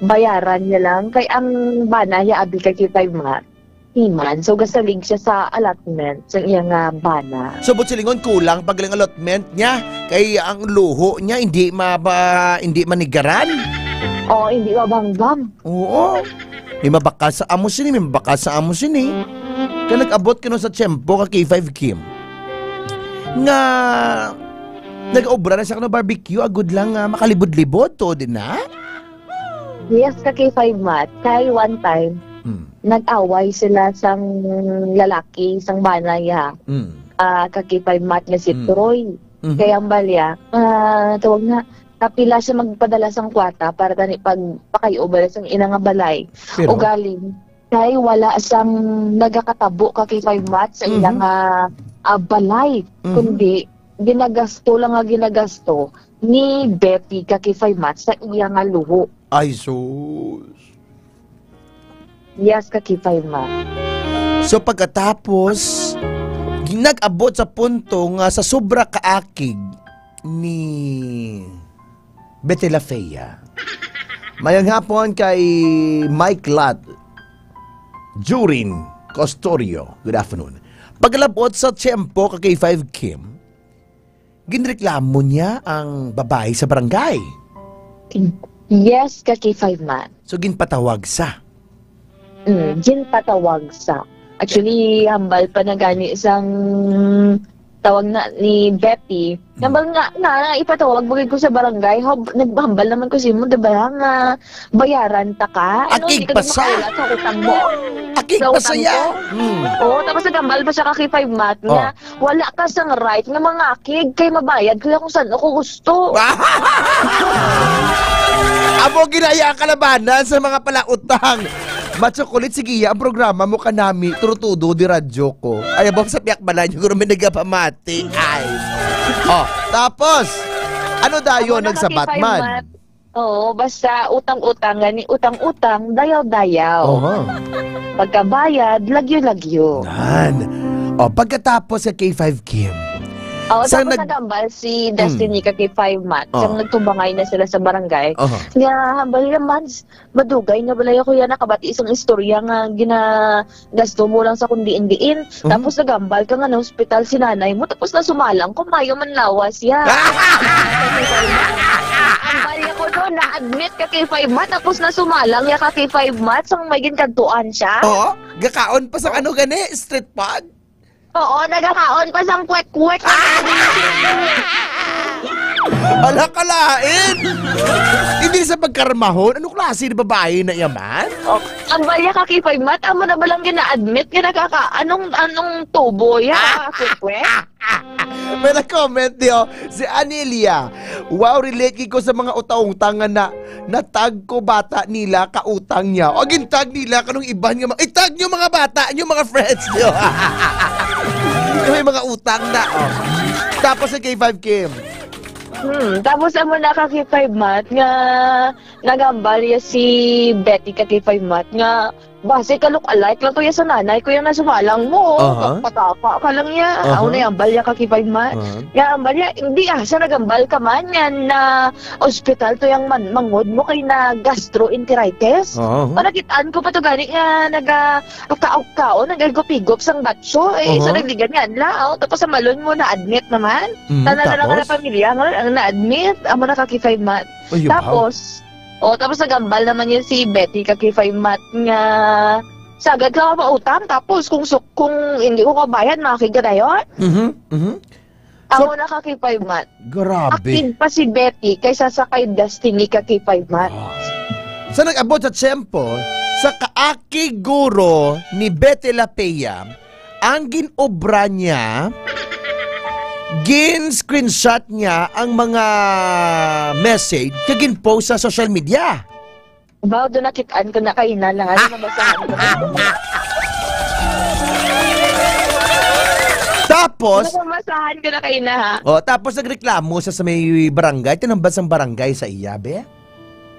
bayaran niya lang. Kay ang bana niya, abi ka K five Math, seaman. So, gasalig siya sa allotment sa iya nga bana. So, but silingon kulang pag ang allotment niya, kay ang luho niya, hindi maba-, hindi manigaran? Oo, hindi mabanggam. Oo. May mabakal sa amo sini, may mabakal sa amo sini. Kaya nag-abot ka no sa tiyempo ka K five Kim. Nga nag-obra na siya ka no barbecue, agud lang nga makalibod-libod, to din na? Yes, ka K five Math. Kay one time, Hmm. nag-away sila sang lalaki, sang bana niya. Hmm. Ah, ka K five Math nga si Hmm. Troy. Mhm. Kay ang balya, ah, tawag na, kapila siya magpadala sang kwarta para tani pag pakay-o bala sang ina nga balay. Pero? Ugaling, kay wala sang nagakatabo ka K five Math sa ila Mhm. nga, ah, balay, Mhm. kundi ginagasto lang nga ginagasto ni Betty ka K five Math sa iya nga luho. Ay, sus. Yes, ka K five Math. So, pagkatapos, nag-abot sa punto nga sa sobra kaakig ni Betty Lafeya. Mayang hapon kay Mike Lat, Jurin Costorio. Good afternoon. Paglabot sa tiyempo ka K five Kim, ginreklamo niya ang babae sa barangay. Yes, ka K five Math. So, ginpatawag sa? Mm, ginpatawag sa. Actually, hambal pa na gani sang tawag na ni Betty. Hmm. Hambal nga, nga, ipatawag mo ko sa barangay. Hab-, naghambal naman ko sa imo, di ba, nga bayaran ta ka? Ano, Akig di ka pa sa? Makaula sa utang mo. Akig Sa pa utang saya. Ko? Hmm. Oo, tapos naghambal pa siya ka K five Math nga, Oh. Wala ka sang right nga mangakig kay mabayad ko lang kung san-o ko gusto. Amo ginaya ang kalabanan sa mga palautang. Macho Kulit, sige, ya, ang programa mo kanami, turutudo di radyo ko. Ay, abang sa piyak balay niyo, guro may nagapamati. Ay. Oh, tapos, ano dayon, Amo na nagsabat ka, man? K five Math. Oo, basta utang-utang gani, utang-utang, dayaw-dayaw. Oho. Pagkabayad, lagyo-lagyo. Nan. O, pagkatapos sa K five Kim, Oh, Sa tapos nag- nagambal si Destiny Mm. kag kay Five Mat. Oh. Sang nagtumbangay na sila sa barangay. Aha. Nga, hambal niya, "Mads, madugay na balay ako yan nakabati isang istorya nga ginagasto mo lang sa kung diin-diin. Mhm. Tapos nagambal ka nga na-hospital si nanay mo. Tapos nasumalang ko, mayo man lawas ya." Hambal niya ko doon, na-admit ka kay Five Mat. Tapos nasumalang ya ka kay Five Mat. Sang may ginkadtuan siya. Oo. Gakaon pa sa Oh. ano gani? Street food? Oo, nagakaon pa sang kwek-kwek. Ala, kalain! Hindi sa pagkarmahon. Ano klase ni babae na yaman? Oh, ang balya ka kay Five Mat, amo na ba lang gina-admit nga nakaka-, anong, anong tubo ya? Ah! Kwek-kwek? May nag-comment niyo, si Anelia. Wow, relate ko sa mga utang-utang nga na, natag ko bata nila, kautang niya. O, gintag nila, kanong iban nga, ma-, itag niyo mga bata niyo, mga friends niyo. May mga utang na, oh. Tapos sa K five Kim. Hmm, tapos amo na ka K five Mat nga nagambal ya si Betty ka K five Mat nga basi ka look-alike lang to ya sa nanay ko yang nasumalang mo. Aha. Patapa ka lang ya. Aha. Ako na yung ambal ya ka K five Mat. Aha. Nga ambal ya, hindi ah, sa nagambal ka man nga na ospital to yung man, mangod mo kay na gastroenteritis. Aha. Panakitaan ko pa to gani nga naga kaon-kaon, nagagop-igop sang batso. Eh, sa Aha. nagligan nga adlaw. Tapos sa malon mo na-admit naman. Mm, Tanan na lang tapos? na pamilya nga ang na-admit. Amo na ka K five Mat. Uy, wow. Tapos, oh, tapos nagambal naman yun si Betty ka K five Mat nga sagad ka mautang. Tapos kung su-, kung hindi ko kabayad, makakigadayon. Mhm, mhm. Amo So, na ka K five Mat. Grabe. Active pa si Betty kaysa sa kay Destiny ka K five Mat. Ah. Sa nag-abot sa tiyempo, sa kaakig guro ni Betty Lapea, ang ginobra niya, gin-screenshot niya ang mga message kag gin-post sa social media. Baw, doon nakitaan ko na kaina lang. Ano, nabasahan ko na. Tapos, Ano, nabasahan ko na kaina, ha? Oh, tapos nagreklamo sa, sa may barangay, tinambal sang barangay sa iya, be?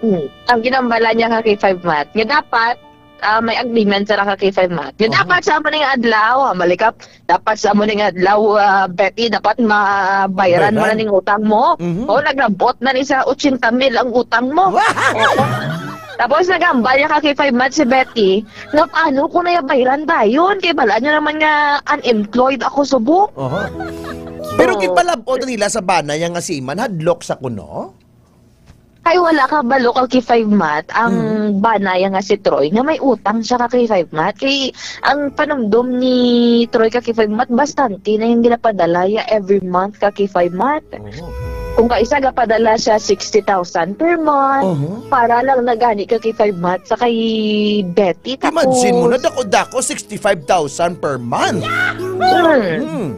Hmm. Ang ginambala niya ka K five Mat, nga dapat, ah, may agreement sa ka K five Mat. Nga Aha. dapat sa amo ning adlaw, ah, malikap, dapat sa amo ning adlaw, ah, Betty, dapat mabayaran mo na Bayaran. ning utang mo. Mhm. O, naglabot na ni sa ochenta mil ang utang mo. Wow! Oo. Tapos nagambal ya ka K five Mat si Betty, nga paano ko na ya bayaran dayon? Kay bala niya naman nga unemployed ako subong. Aha. Pero Oo. ginpalab-ot nila sa bana niya nga si Iman, hadlok sa kuno? Kay wala ka balo ka K five Mat, ang Mm. bana ya nga si Troy, nga may utang siya ka K five Mat. Kay ang panumdom ni Troy ka K five Mat, bastante na yung ginapadala ya every month ka K five Mat. Oo. Kung kaisa, gapadala siya sixty thousand per month. Oho. Para lang na gani ka K five Mat sa kay Betty. Imagine mo na, Tapos dako-dako, sixty-five thousand per month. Hmm. Hmm.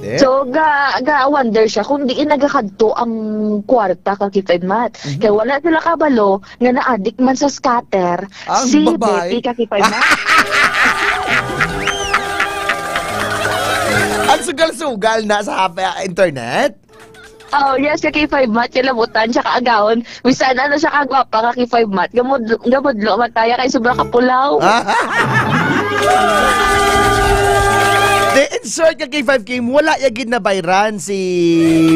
Eh? So, ga, ga-wonder siya kung diin nagakadto ang kwarta ka K five Mat. Mhm. Kay wala sila kabalo nga naadik man sa scatter Ang si babae. Betty ka K five Mat. Ang sugal-sugal na sa, ah, internet? Oh, yes, ka K five Mat, kilabutan siya kaagawon. Bisan ano siya kagwapa ka K five Mat, gamudlo, gamudlo man tayo kay sobra ka pulaw. Di, in short, ka K five Kim, wala ya gid nabayran si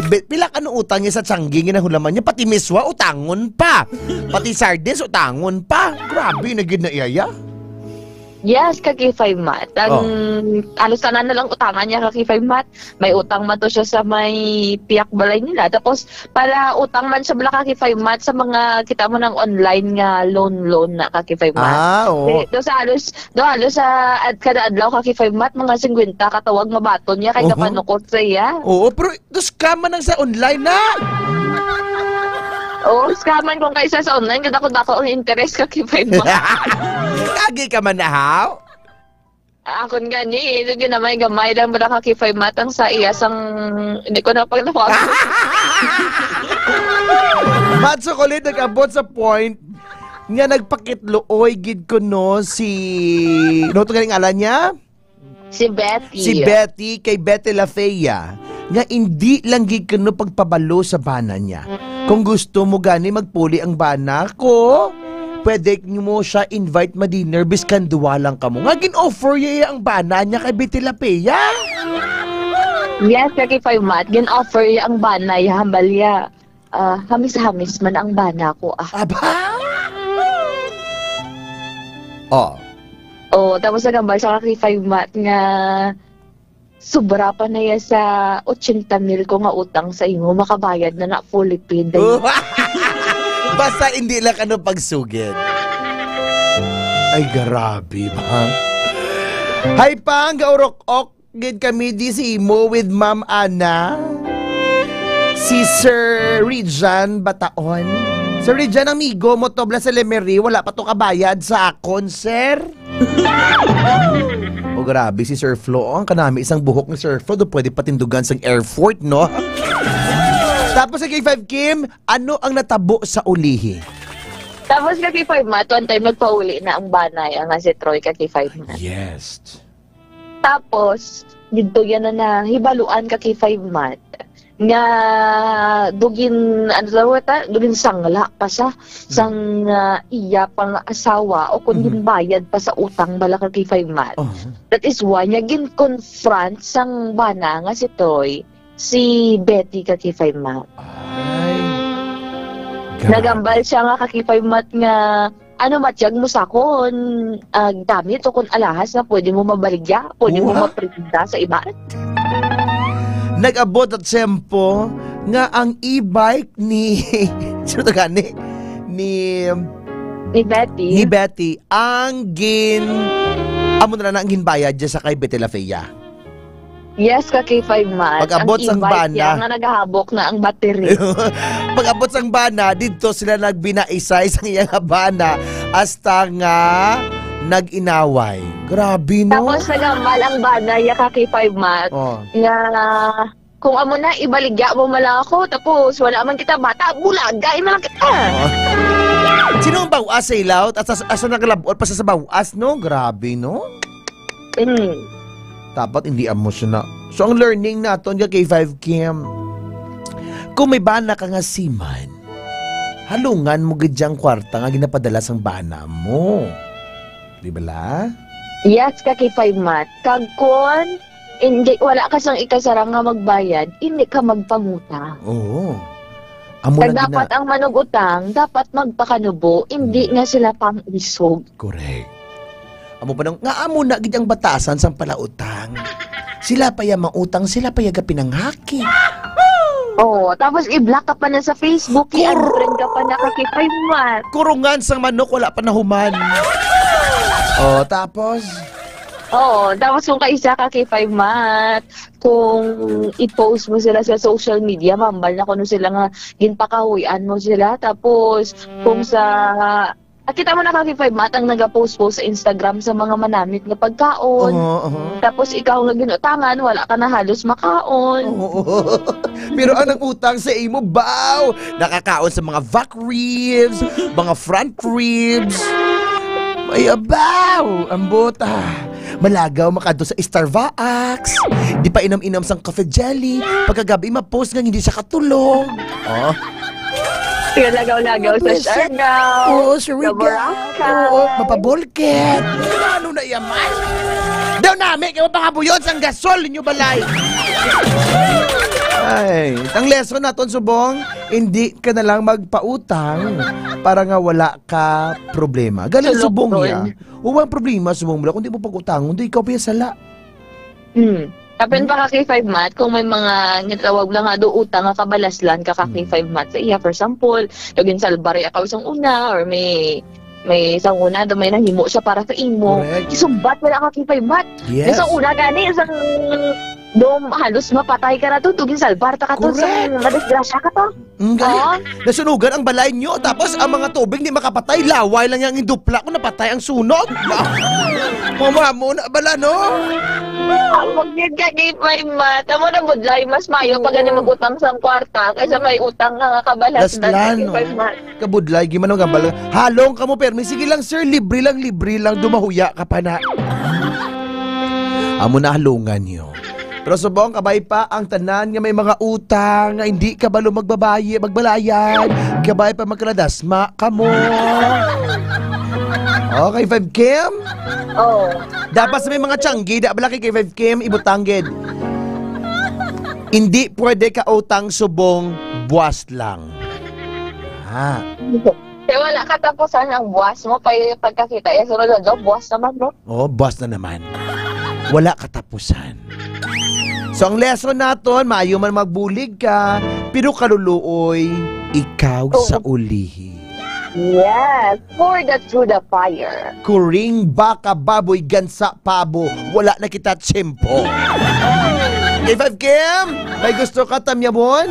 Be-, pila ka no utang niya sa tiyanggi nga nahulaman niya, pati miswa, utangon pa. Pati sardines, utangon pa. Grabe na gid na iya, ya. Yes, ka K five Mat. Ang Oh. halos tanan na lang utangan niya ka K five Mat. May utang man to siya sa may piyak balay nila. Tapos, para utang man siya bala ka K five Mat sa mga kita mo ng online nga loan, loan na ka K five Mat. Ah, oo. Di, do sa halos, do halos sa ad-, kada adlaw ka K five Mat, mga singkwenta katawag mabaton niya kay Oho. kapanukot sa iya. Oo, pero to scam man ang sa online na. Oo, scam man kung kaisa sa online, kadako-dako ang interest ka K five Mat. Kagi ka man na, haw? Akon gani, ito ginamay-gamay lang bala ka K five Mat ang sa iya sang, hindi ko na pag nakuha. Matso kulit nag-abot sa point nga nagpakitluoy gid kuno si, ano to galing ngalan niya? Si Betty. Si Betty kay Betty Lafeya nga indi lang gid kuno pagpabalo sa bana niya. Kung gusto mo gani magpuli ang bana ko, pwede mo siya invite ma-dinner biskan duwa lang kamo. Nga gin-offer iya ang bana niya kay Betty Lafeya. Yes, Kaki Five Mat. Gin-offer ya ang bana ya, hambal ya. Ah, hamis-hamis man ang bana ko, ah. Aba! Oh. Oh, tapos nagambal sa Kaki Five Mat nga sobra pa na ya sa ochenta mil ko nga utang sa imo, makabayad na na fully paid. Basta hindi lang ano pagsugid. Ay, grabe ba? Hay pa, ang gaurok-ok gid kami di si imo with Ma'am Ana. Si Sir Rijan Bataon. Sir Rijan, amigo mo to, bla sa Lemery, wala pa to kabayad sa akon, sir. O grabe si Sir Flo. Oh, ang kanami isang buhok ni Sir Flo, do pwede patindugan sang airport, no? Tapos sa K five Kim, ano ang natabo sa ulihi? Tapos Kaki Five Mat, one time nagpauli na ang bana ya nga si Troy, Kaki Five Mat. Yes. Tapos, didto ya na nahibaluan, Kaki Five Mat, nga dugin, ano tawag ta? Dugin sangla pa siya sang, ah, iya pang asawa o kung Mm-hmm. ginbayad pa sa utang bala, Kaki Five Mat. Oh. That is why niya gin-confront sang bana nga si Troy, si Betty, Kaki Five Mat. Ay. Grabe. Nagambal siya nga, Kaki Five Mat, nga ano, matyag mo sa akon, ah, gamit o kon alahas nga pwede mo mabaligya, pwede mo Wa? Maprenda sa iba. Nag-abot at tiyempo nga ang e-bike ni, sino to gani? Ni, Ni Betty. Ni Betty, ang gin-, amo na lang ang ginbayad dya sa kay Betty Lafeya. Yes, ka K five Mat. Pag-abot Ang sang e-bike bana. Niya nga nagahabok na ang battery. Pag-abot sang bana, didto sila nagbinaisay sa iya nga bana hasta nga nag-inaway. Grabe, no? Tapos nagamal ang bana niya ka K five Mat Oh. nga kung amo na, ibaligya mo man lang ako. Tapos wala man kita bata, bulagay man lang kita. Oh. Sino ang bawas sa ilaw? Asa, asa nakalabot pa sa, sa bawas, no? Grabe, no? Mm. Dapat hindi amo siya na. So, ang learning naton nga K five Kim, kung may bana ka nga seaman, halungan mo gid ang kwarta nga ginapadala sang bana mo. Di ba la? Yes, ka K five Mat. Kag kun hindi, wala ka sang ikasarang nga magbayad, hindi ka magpangutang. Oo. Amo Kag lang dapat gina- ang manugutang, dapat magpakanubo, hindi Hmm. nga sila pang-isog. Correct. Amo pa nang, nga amo na gid ang batasan sang palautang. Sila pa ya mautang, sila pa ya gapinanghaki. Oo, tapos i-block ka pa na sa Facebook, Kor- i-unfriend ka pa na ka K five Mat. Kurungan sang manok, wala pa nahuman. Oh, tapos? Oo, tapos kung kaisa ka K five Mat, kung i-post mo sila sa social media, mambal na kuno sila nga ginpakahuy-an mo sila. Tapos, kung sa Ah, kita mo na ka K five Mat ang nagapost-post sa Instagram sa mga manamit nga pagkaon. Oo, oo. Tapos ikaw nga ginutangan, wala ka na halos makaon. Oo. Pero ang nag-utang sa imo, baw! Nakakaon sa mga back ribs, mga front ribs. Ay, abaw! Ambot, ah. Malagaw makadto sa Starbucks. Di pa inom-inom sang coffee jelly. Pagkagabi, ma-post nga hindi siya katulog. Oh. Kaya lagaw-lagaw sa Pwede. Siargao, Oo, sa sa Riga. Boracay. Oo, mapabolket. Ano na yaman? Daw nami, kayo pangabuyon sang gasol ninyo balay. Ay, ang lesson naton subong, hindi ka na lang magpautang para nga wala ka problema. Galing Sulok subong doon. Niya. Wala problema subong mo, kung di mo pag-utang, hindi ikaw pa yung sala. Hmm. Kapin pa ka K five Mat, kung may mga nitawag lang nga do utang nga kabalaslan ka ka Hmm. K five Mat sa iya, for example, yung ginsalbar ya ka isang una, or may, may isang una, do may nahimo siya para sa imo. Correct. Isumbat wala ka K five Mat. Yes. Isang una gani, isang do halos mapatay ka na to, do ginsalbar ta ka to, Correct. Isang madisgrasya ka to. Ang galing. Ah? Nasunugan ang balay nyo, tapos ang mga tubig di makapatay, laway lang yung dupla kung napatay ang sunog. Mama mo na bala, no? Ang magyan ka kay Five Mat. Amo na budlay, mas mayo pag Oo. Ano mag-utang sa kwarta kaysa may utang nga kabalas Last na lang, kay no? Five Mat. Kabudlay, gimano nga bala. Halong ka mo, permi. Sige lang, sir, libre lang, libre lang. Dumahuya ka pa na. Amo na halungan nyo. Pero subong, kabay pa ang tanan nga may mga utang nga hindi kabalo magbabayi, magbalayad. Kabay pa magkaladasma kamo. Okay, Five Kim? Oh. Dapat sa may mga tiyanggi, da bala kay Five Kim, ibutanggid. Hindi pwede ka utang subong buwas lang. Ah. Kaya wala katapusan ang buwas mo, pa pagkakita. Eh, sunod na daw, buwas naman, no? Oh, buwas na naman. Wala katapusan. So, ang lesson naton, maayo man magbulig ka, pero kaluluoy, ikaw Oo. sa ulihi. Yes, pour that through the fire. Kuring, baka, baboy, gansa, pabo, wala na kita tiyempo. K five Kim, may gusto ka tamyabon?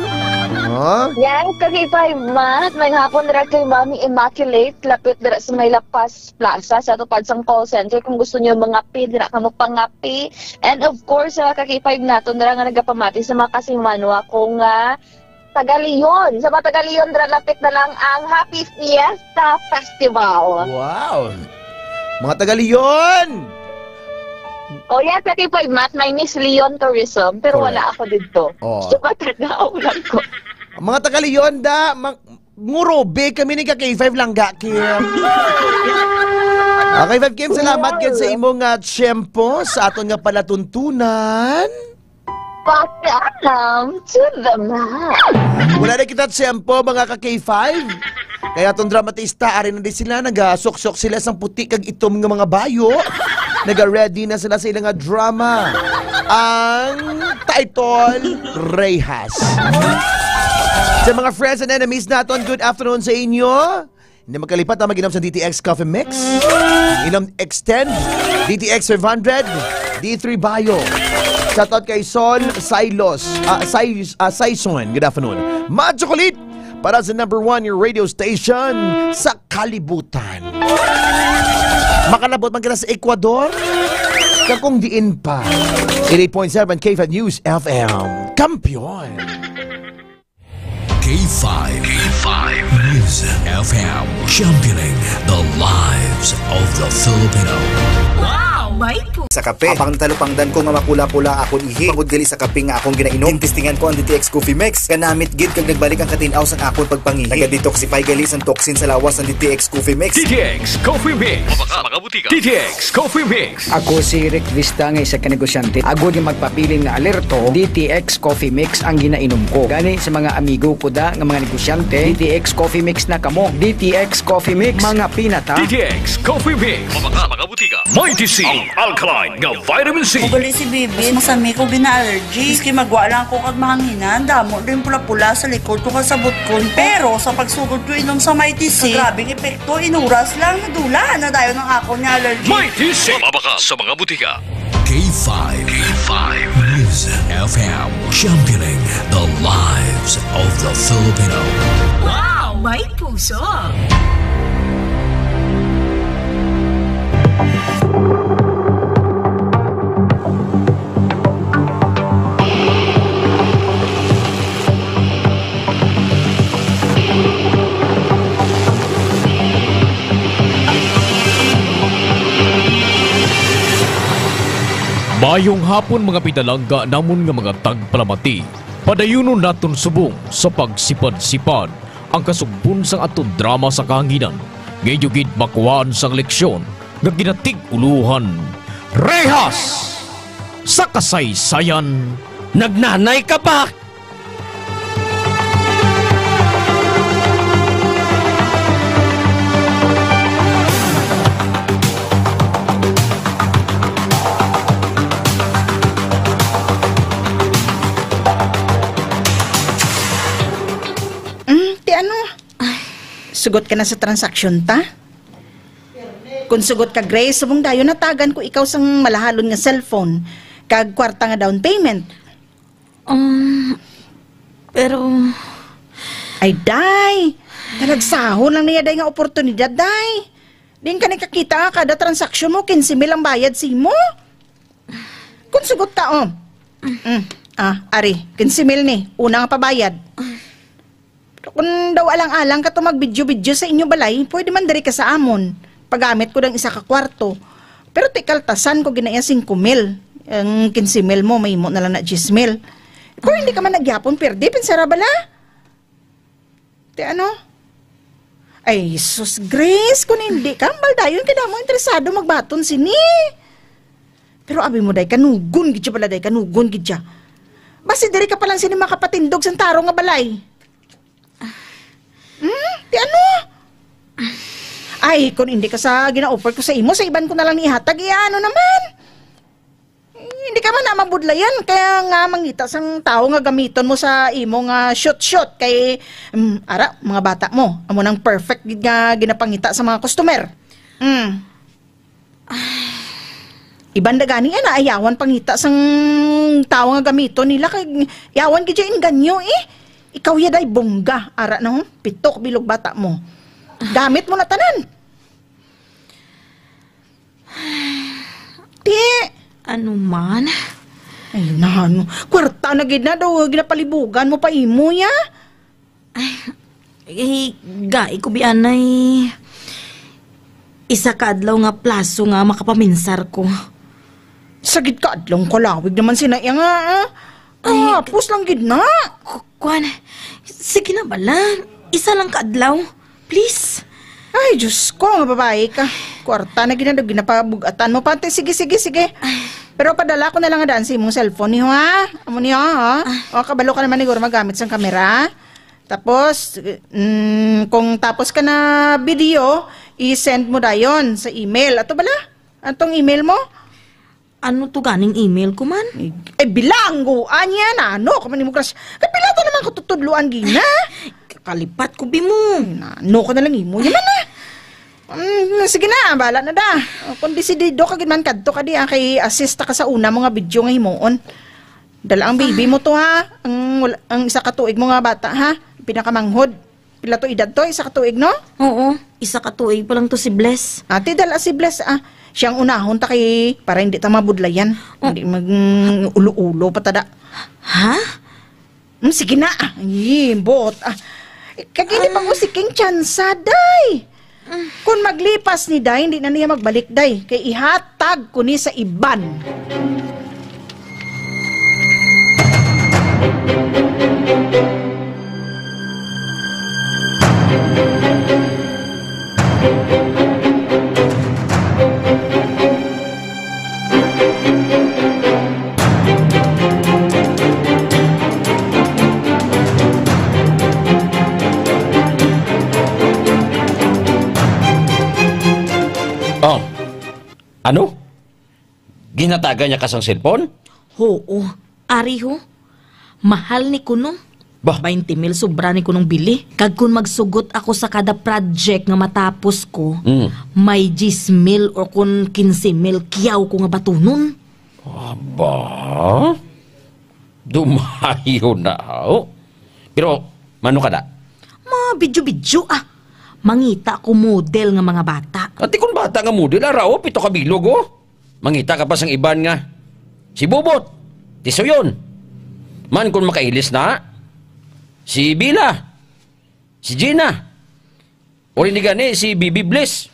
Huh? Yes, ka K five Matt, may hapon dira kay Mami Immaculate, lapit dira sa may Lapas Plaza, sa tupad sang call center. Kung gusto niyo mangapi, dira kamo pangapi. And of course, sa ka K five naton dira nga nagapamati sa mga kasimanwa ko nga taga Leon. Sa mga taga Leon, dira lapit na lang ang Happy Fiesta Festival. Wow! Mga taga Leon! Oh, yes, Ate Poy Matt, may Miss Leon Tourism, pero Correct. wala ako dito. Oh. So, matanda lang ko. Mga taga Leon, da, mang, ngurobe kami ni ka K five lang, ga, Kim. Okay, five Kim, salamat gid sa imong, ah, tiyempo sa aton nga palatuntunan. Paalam to the man. Wala na kita tiyempo, mga ka K five. Kaya atong dramatista, ari na di sila, nagasuksok sila sang puti kag itom nga mga bayo. Naga-ready na sila sa ilang nga drama. Ang title, Rehas. Sa mga friends and enemies naton, good afternoon sa inyo. Hindi magkalipat na mag-inom sa D T X Coffee Mix. Inom Extend, D T X five hundred, D three Bio. Shout out kay Sol Silos, ah, Sai-, ah, Saison. Good afternoon. Mad Chocolate para sa number one, your radio station sa kalibutan. Makalabot man kita sa Ecuador, kag kung diin pa. Eighty-eight point seven K five News F M. Kampiyon. K five. K five News F M, championing the lives of the Filipino. Wow! May pu- Sa kape. Apang natalupangdan ko nga makula-pula akon ihi, bangod gali sa kape nga akong ginainom, gintistingan ko ang D T X Coffee Mix. Ganamit gid kag nagbalik ang katin-aw sang akon pagpangihi. Naga-detoxify gali sang toxin sa lawas ang D T X Coffee Mix. D T X Coffee Mix. Mabaka, mga butika. D T X Coffee Mix. Ako si Rick Vista nga isa ka negosyante. Agod nga magpabilin nga alerto, D T X Coffee Mix ang ginainom ko. Gani sa mga amigo ko da nga mga negosyante, D T X Coffee Mix na kamo. D T X Coffee Mix, mga pinata. D T X Coffee Mix. Mabaka, mga butika. Mighty C, ang alkaline nga vitamin C. Ugali si Bibi, masami ko gina-allergy. Miski magwa lang ko kag mahanginan, damo din pula-pula sa likod ko kag sa butkon ko. Pero sa pagsugod ko inom sa Mighty C, grabe ang epekto, inuras lang, nadula na dayon ang akon nga allergy. Mighty C. Mabaka sa mga butika. K five. K five News F M. Championing the lives of the Filipino. Wow! May puso! Mayong hapon, mga pinalangga namon nga mga tagpalamati. Padayunon naton subong sa pagsipad-sipad ang kasugbon sang aton drama sa kahanginan, nga inyo gid makuhaan sang leksyon nga ginatig-ulohan, Rehas sa Kasaysayan. Nagnanay ka pa? Mm, ti ano? Sugot ka na sa transaksyon ta? Kung sugot ka, Grace, subong dayon natagan ko ikaw sang malahalon nga cellphone kag kwarta nga down payment. Um, pero Ay, day! Talagsahon lang niya, day, nga oportunidad, day. Diin ka nakakita nga kada transaksyon mo, quince mil ang bayad sa imo? Kung sugot ta, oh. Mm. Ah, ari, quince mil ni. Una nga pabayad. Pero kung daw alang-alang ka to mag-video-video sa inyo balay, pwede man diri ka sa amon. Pagamit ko ng isa ka kwarto. Pero ti kaltasan ko ginaya singko mil. Ang quince mil mo, mahimo na lang na diyes mil. Pero hindi ka man nagyapon, perde, pinsara bala? Ti ano? Ay, sus, Grace, kung hindi ka, hambal dayon kay damo interesado magbaton sini. Pero abi mo, day, kanugon gid siya pala, day, kanugon gid siya. Basi diri ka pa lang sini makapatindog sang tarong nga balay. Hmm? Ti ano? Ay, kung hindi ka sa gina-offer ko sa imo, sa iban ko na lang ihatag, iya ano naman? Eh, hindi ka man na mabudlayan, kaya nga mangita sang tawo nga gamiton mo sa imo nga shoot-shoot kay, mm, ara, mga bata mo, amo nang perfect gid nga ginapangita sa mga customer. Mm. Iban da gani, ana, ayawan pangita sang tawo nga gamiton nila kay yawan gid siya inganyo, eh. Ikaw ya day bongga, ara na, oh, pito ka bilog bata mo. Gamit mo na tanan. Ti. Ano man? Ay, nano. Kwarta na gid na daw, ginapalibugan mo pa imo, ya? Ay, eh, gai ko bianay isa ka adlaw nga plaso nga makapaminsar ko. Sagid ka adlaw, kalawig naman sina iya nga, ah. Ay, Kahapos lang gid na. Ku-, kuwan, sige na bala. Isa lang ka adlaw. Please. Ay, Diyos ko, nga babae ka. Kwarta na gid na daw ginapabug-atan mo. Pati, sige, sige, sige. Ay. Pero padala ko na lang nga daan sa imong cellphone niyo, ha? Amo niyo, ha? Ay. O, kabalo ka naman, siguro magamit sang kamera. Tapos, mm, kung tapos ka na video, i-send mo dayon sa email. Ato bala? Atong email mo? Ano to ganing email ko man? Eh, bilangguan niya na, ano? Kaman imo crush. Kapila ta naman ko tutudluan gina? Kakalipat ko, bi mo. Ay, na, ano ko na lang imo? Yan na. Mm, sige na, bala na da. Kung desidido ka gid man, kadto ka di, ah, kay assist ka sa una mo nga video nga himuon. Dala ang baby mo to, ha? Ang, wala- ang isa ka tuig mo nga bata, ha? Pinakamanghod. Pila to edad to? Isa ka tuig, no? Oo, isa ka tuig pa lang to si Bless. Ate, dala si Bless, ah. Siyang unahon ta kay para hindi ta mabudlayan. Oh. Hindi mag-ulo-ulo pa ta da. Ha? Hmm, sige na, ah. Ay, buot, ah. Kag hindi pa ko siking tsansa, day. Kung maglipas ni day, hindi na niya magbalik, day. Kay ihatag ko ni sa iban. Oh, ano? Ginatagan niya ka sang cellphone? Huo, ari ho. Mahal ni kuno. Bah? Baynte mil sobra ni kunong bili. Kag kon magsugot ako sa kada project nga matapos ko, Mm. may diyes mil o kon kinse mil kiyaw ko nga batunon. Aba? Dumayo na, oh. Pero, mano ka da? Mga bidyo-bidyo, ah. Mangita ko model nga mga bata. Ati, kung bata nga model, ara, oh, pito ka bilog, oh. Mangita ka pa sang iban nga si Bobot, Tisuyon. Man kon makailis na, si Bila, si Gina. O rin gani, si Bibi Bliss,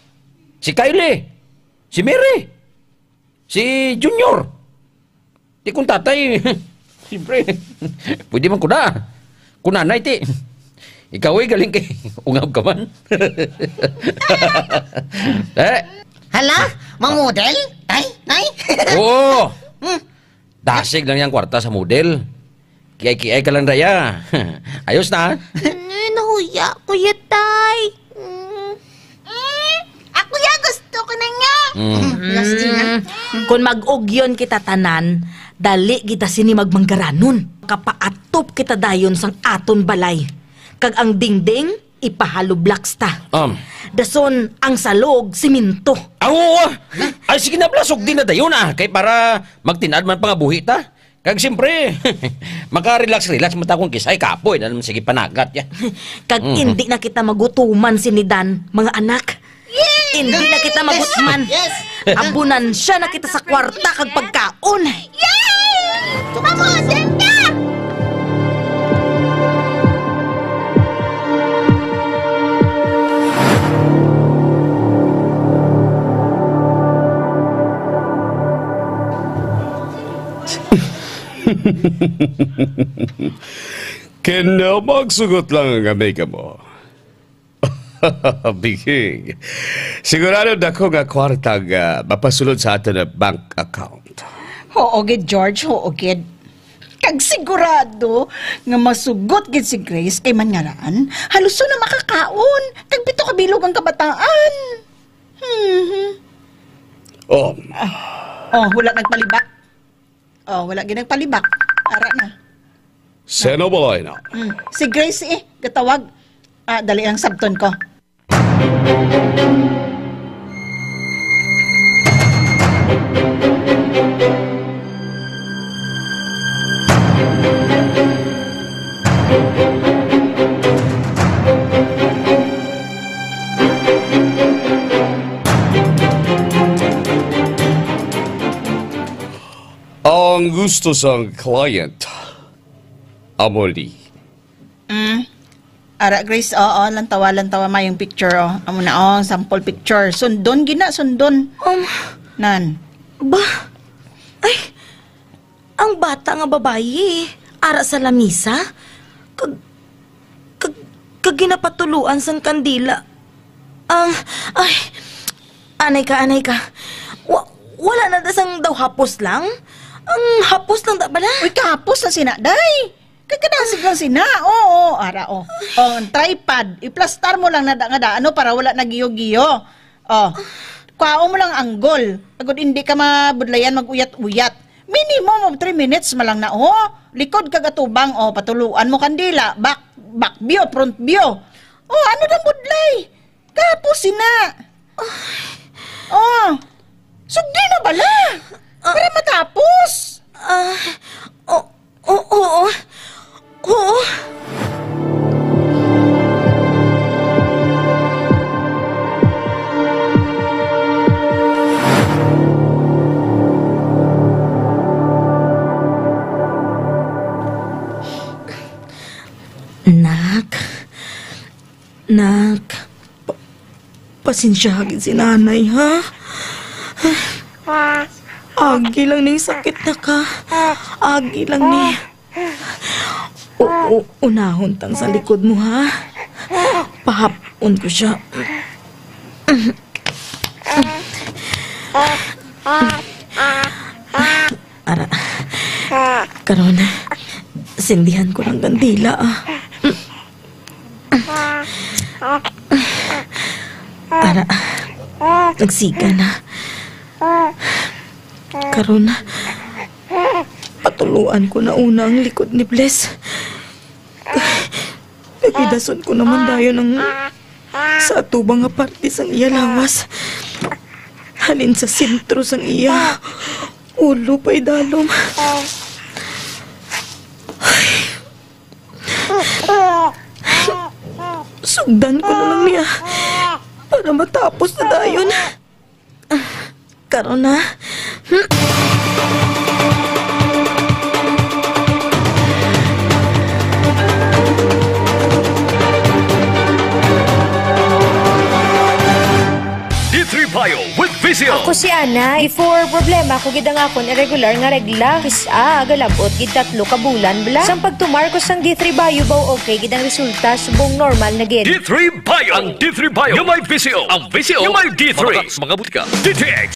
si Kylie, si Mary, si Junior. Di kung tatay, siyempre, pwede man ko na. Kung nanay, ti, ikaw ay galing kay ungab ka man. Eh? Hala, mamodel? Tay, nay? Oo. Hmm. Dasig lang yang kwarta sa model. Kiay-kiay ka lang, daya. Ayos na. Ano, nahuya ko ya, tay. Mm. Mm, ako ya, gusto ko na niya. Mm. Mm, last na. Mm. Kung mag-ugyon kita tanan, dali kita sini magmanggaranon. Kapaatop kita dayon sang aton balay. Kag ang dingding, ipahollow blocks ta. Um. Dason, ang salog, siminto. Ah, oo, ah. Ay, sige na, bala, sugdi na dayon, ah. Kay para magtinad man pangabuhi ta. Kag siyempre, maka-relax-relax man ta kung kisay kapoy na naman sige panagat ya. Kag Mhm. hindi na kita magutuman sini Dan, mga anak. Yay! Hindi na kita magutman. Yes! Abunan siya na kita sa kwarta kag pagkaon. Yay! Pamodel ka! Kinaw magsugot lang ang amiga mo. Biging. Sigurado dako nga kwarta nga mapasulod sa aton nga bank account. Huo gid, George, huo gid. Kag sigurado nga masugot gid si Grace kay man nga raan, haluson na makakaon, kag pito ka bilog ang kabataan. Hmm. Oh. Ah. Oh, wala nagpalibak. Oh, wala gid nagpalibak. Ara na. Sino balay na? Hmm. Si Grace eh, gatawag. Ah, dali ang sabton ko. Ang gusto sang client, amo ni. Mm. Ara, Grace, oo, lantawa, lantawa, mayong picture, oh. Amo na, oh, sample picture. Sundon, gina, sundon. Um, Nan. Ba? Ay, ang bata nga babayi, ara sa lamisa? Kag, kag, kag ginapatuluan sang kandila. Ang, ay, anay ka, anay ka. Wa-, wala na da sang daw hapos lang? Ang hapos lang da bala? Uy, kahapos na sina, day. Kay kadasig lang sina. Oo, ara, oh. Oh, ang tripod, iplastar mo lang na da, nga da, ano, para wala nagiyo-giyo. Oh, kuhaon mo lang anggol. Agod hindi ka mabudlayan mag-uyat-uyat. Minimum of three minutes man lang na, oh. Likod kag atubang, oh, patuluan mo kandila. Back, back view, front view. Oh, ano nang budlay? Tapos sina. Oh, sugdi na bala. Ah. Para matapos. Ah, o-, o-, oo. Oo. Nak, Nak, pa-, pasensya gid si nanay, ha? Agi lang ning sakit na ka. Agi lang ni. U-, u-, unahon tang sa likod mo, ha? Pahapon ko siya. Ara. Karon, sindihan ko lang kandila, ah. Ara. Nagsiga na. Karon, patuluan ko na una ang likod ni Bless. Kay gidason ko naman dayon ang sa atubang nga parte sang iya lawas. Halin sa sentro sang iya ulo paidalom. Sugdan ko na lang niya para matapos na dayon. Karon na. D three Bio with Visio. Ako si Ana. Before, problema ko gid ang akon irregular nga regla. Kis-a, galabot gid tatlo ka bulan, bla. Sang pagtumar ko sang D three Bio, baw okay gid ang resulta, subong normal na gid. D three Bio. Ang D three Bio nga may Visio. Ang Visio nga may D three. Mga butika. D T X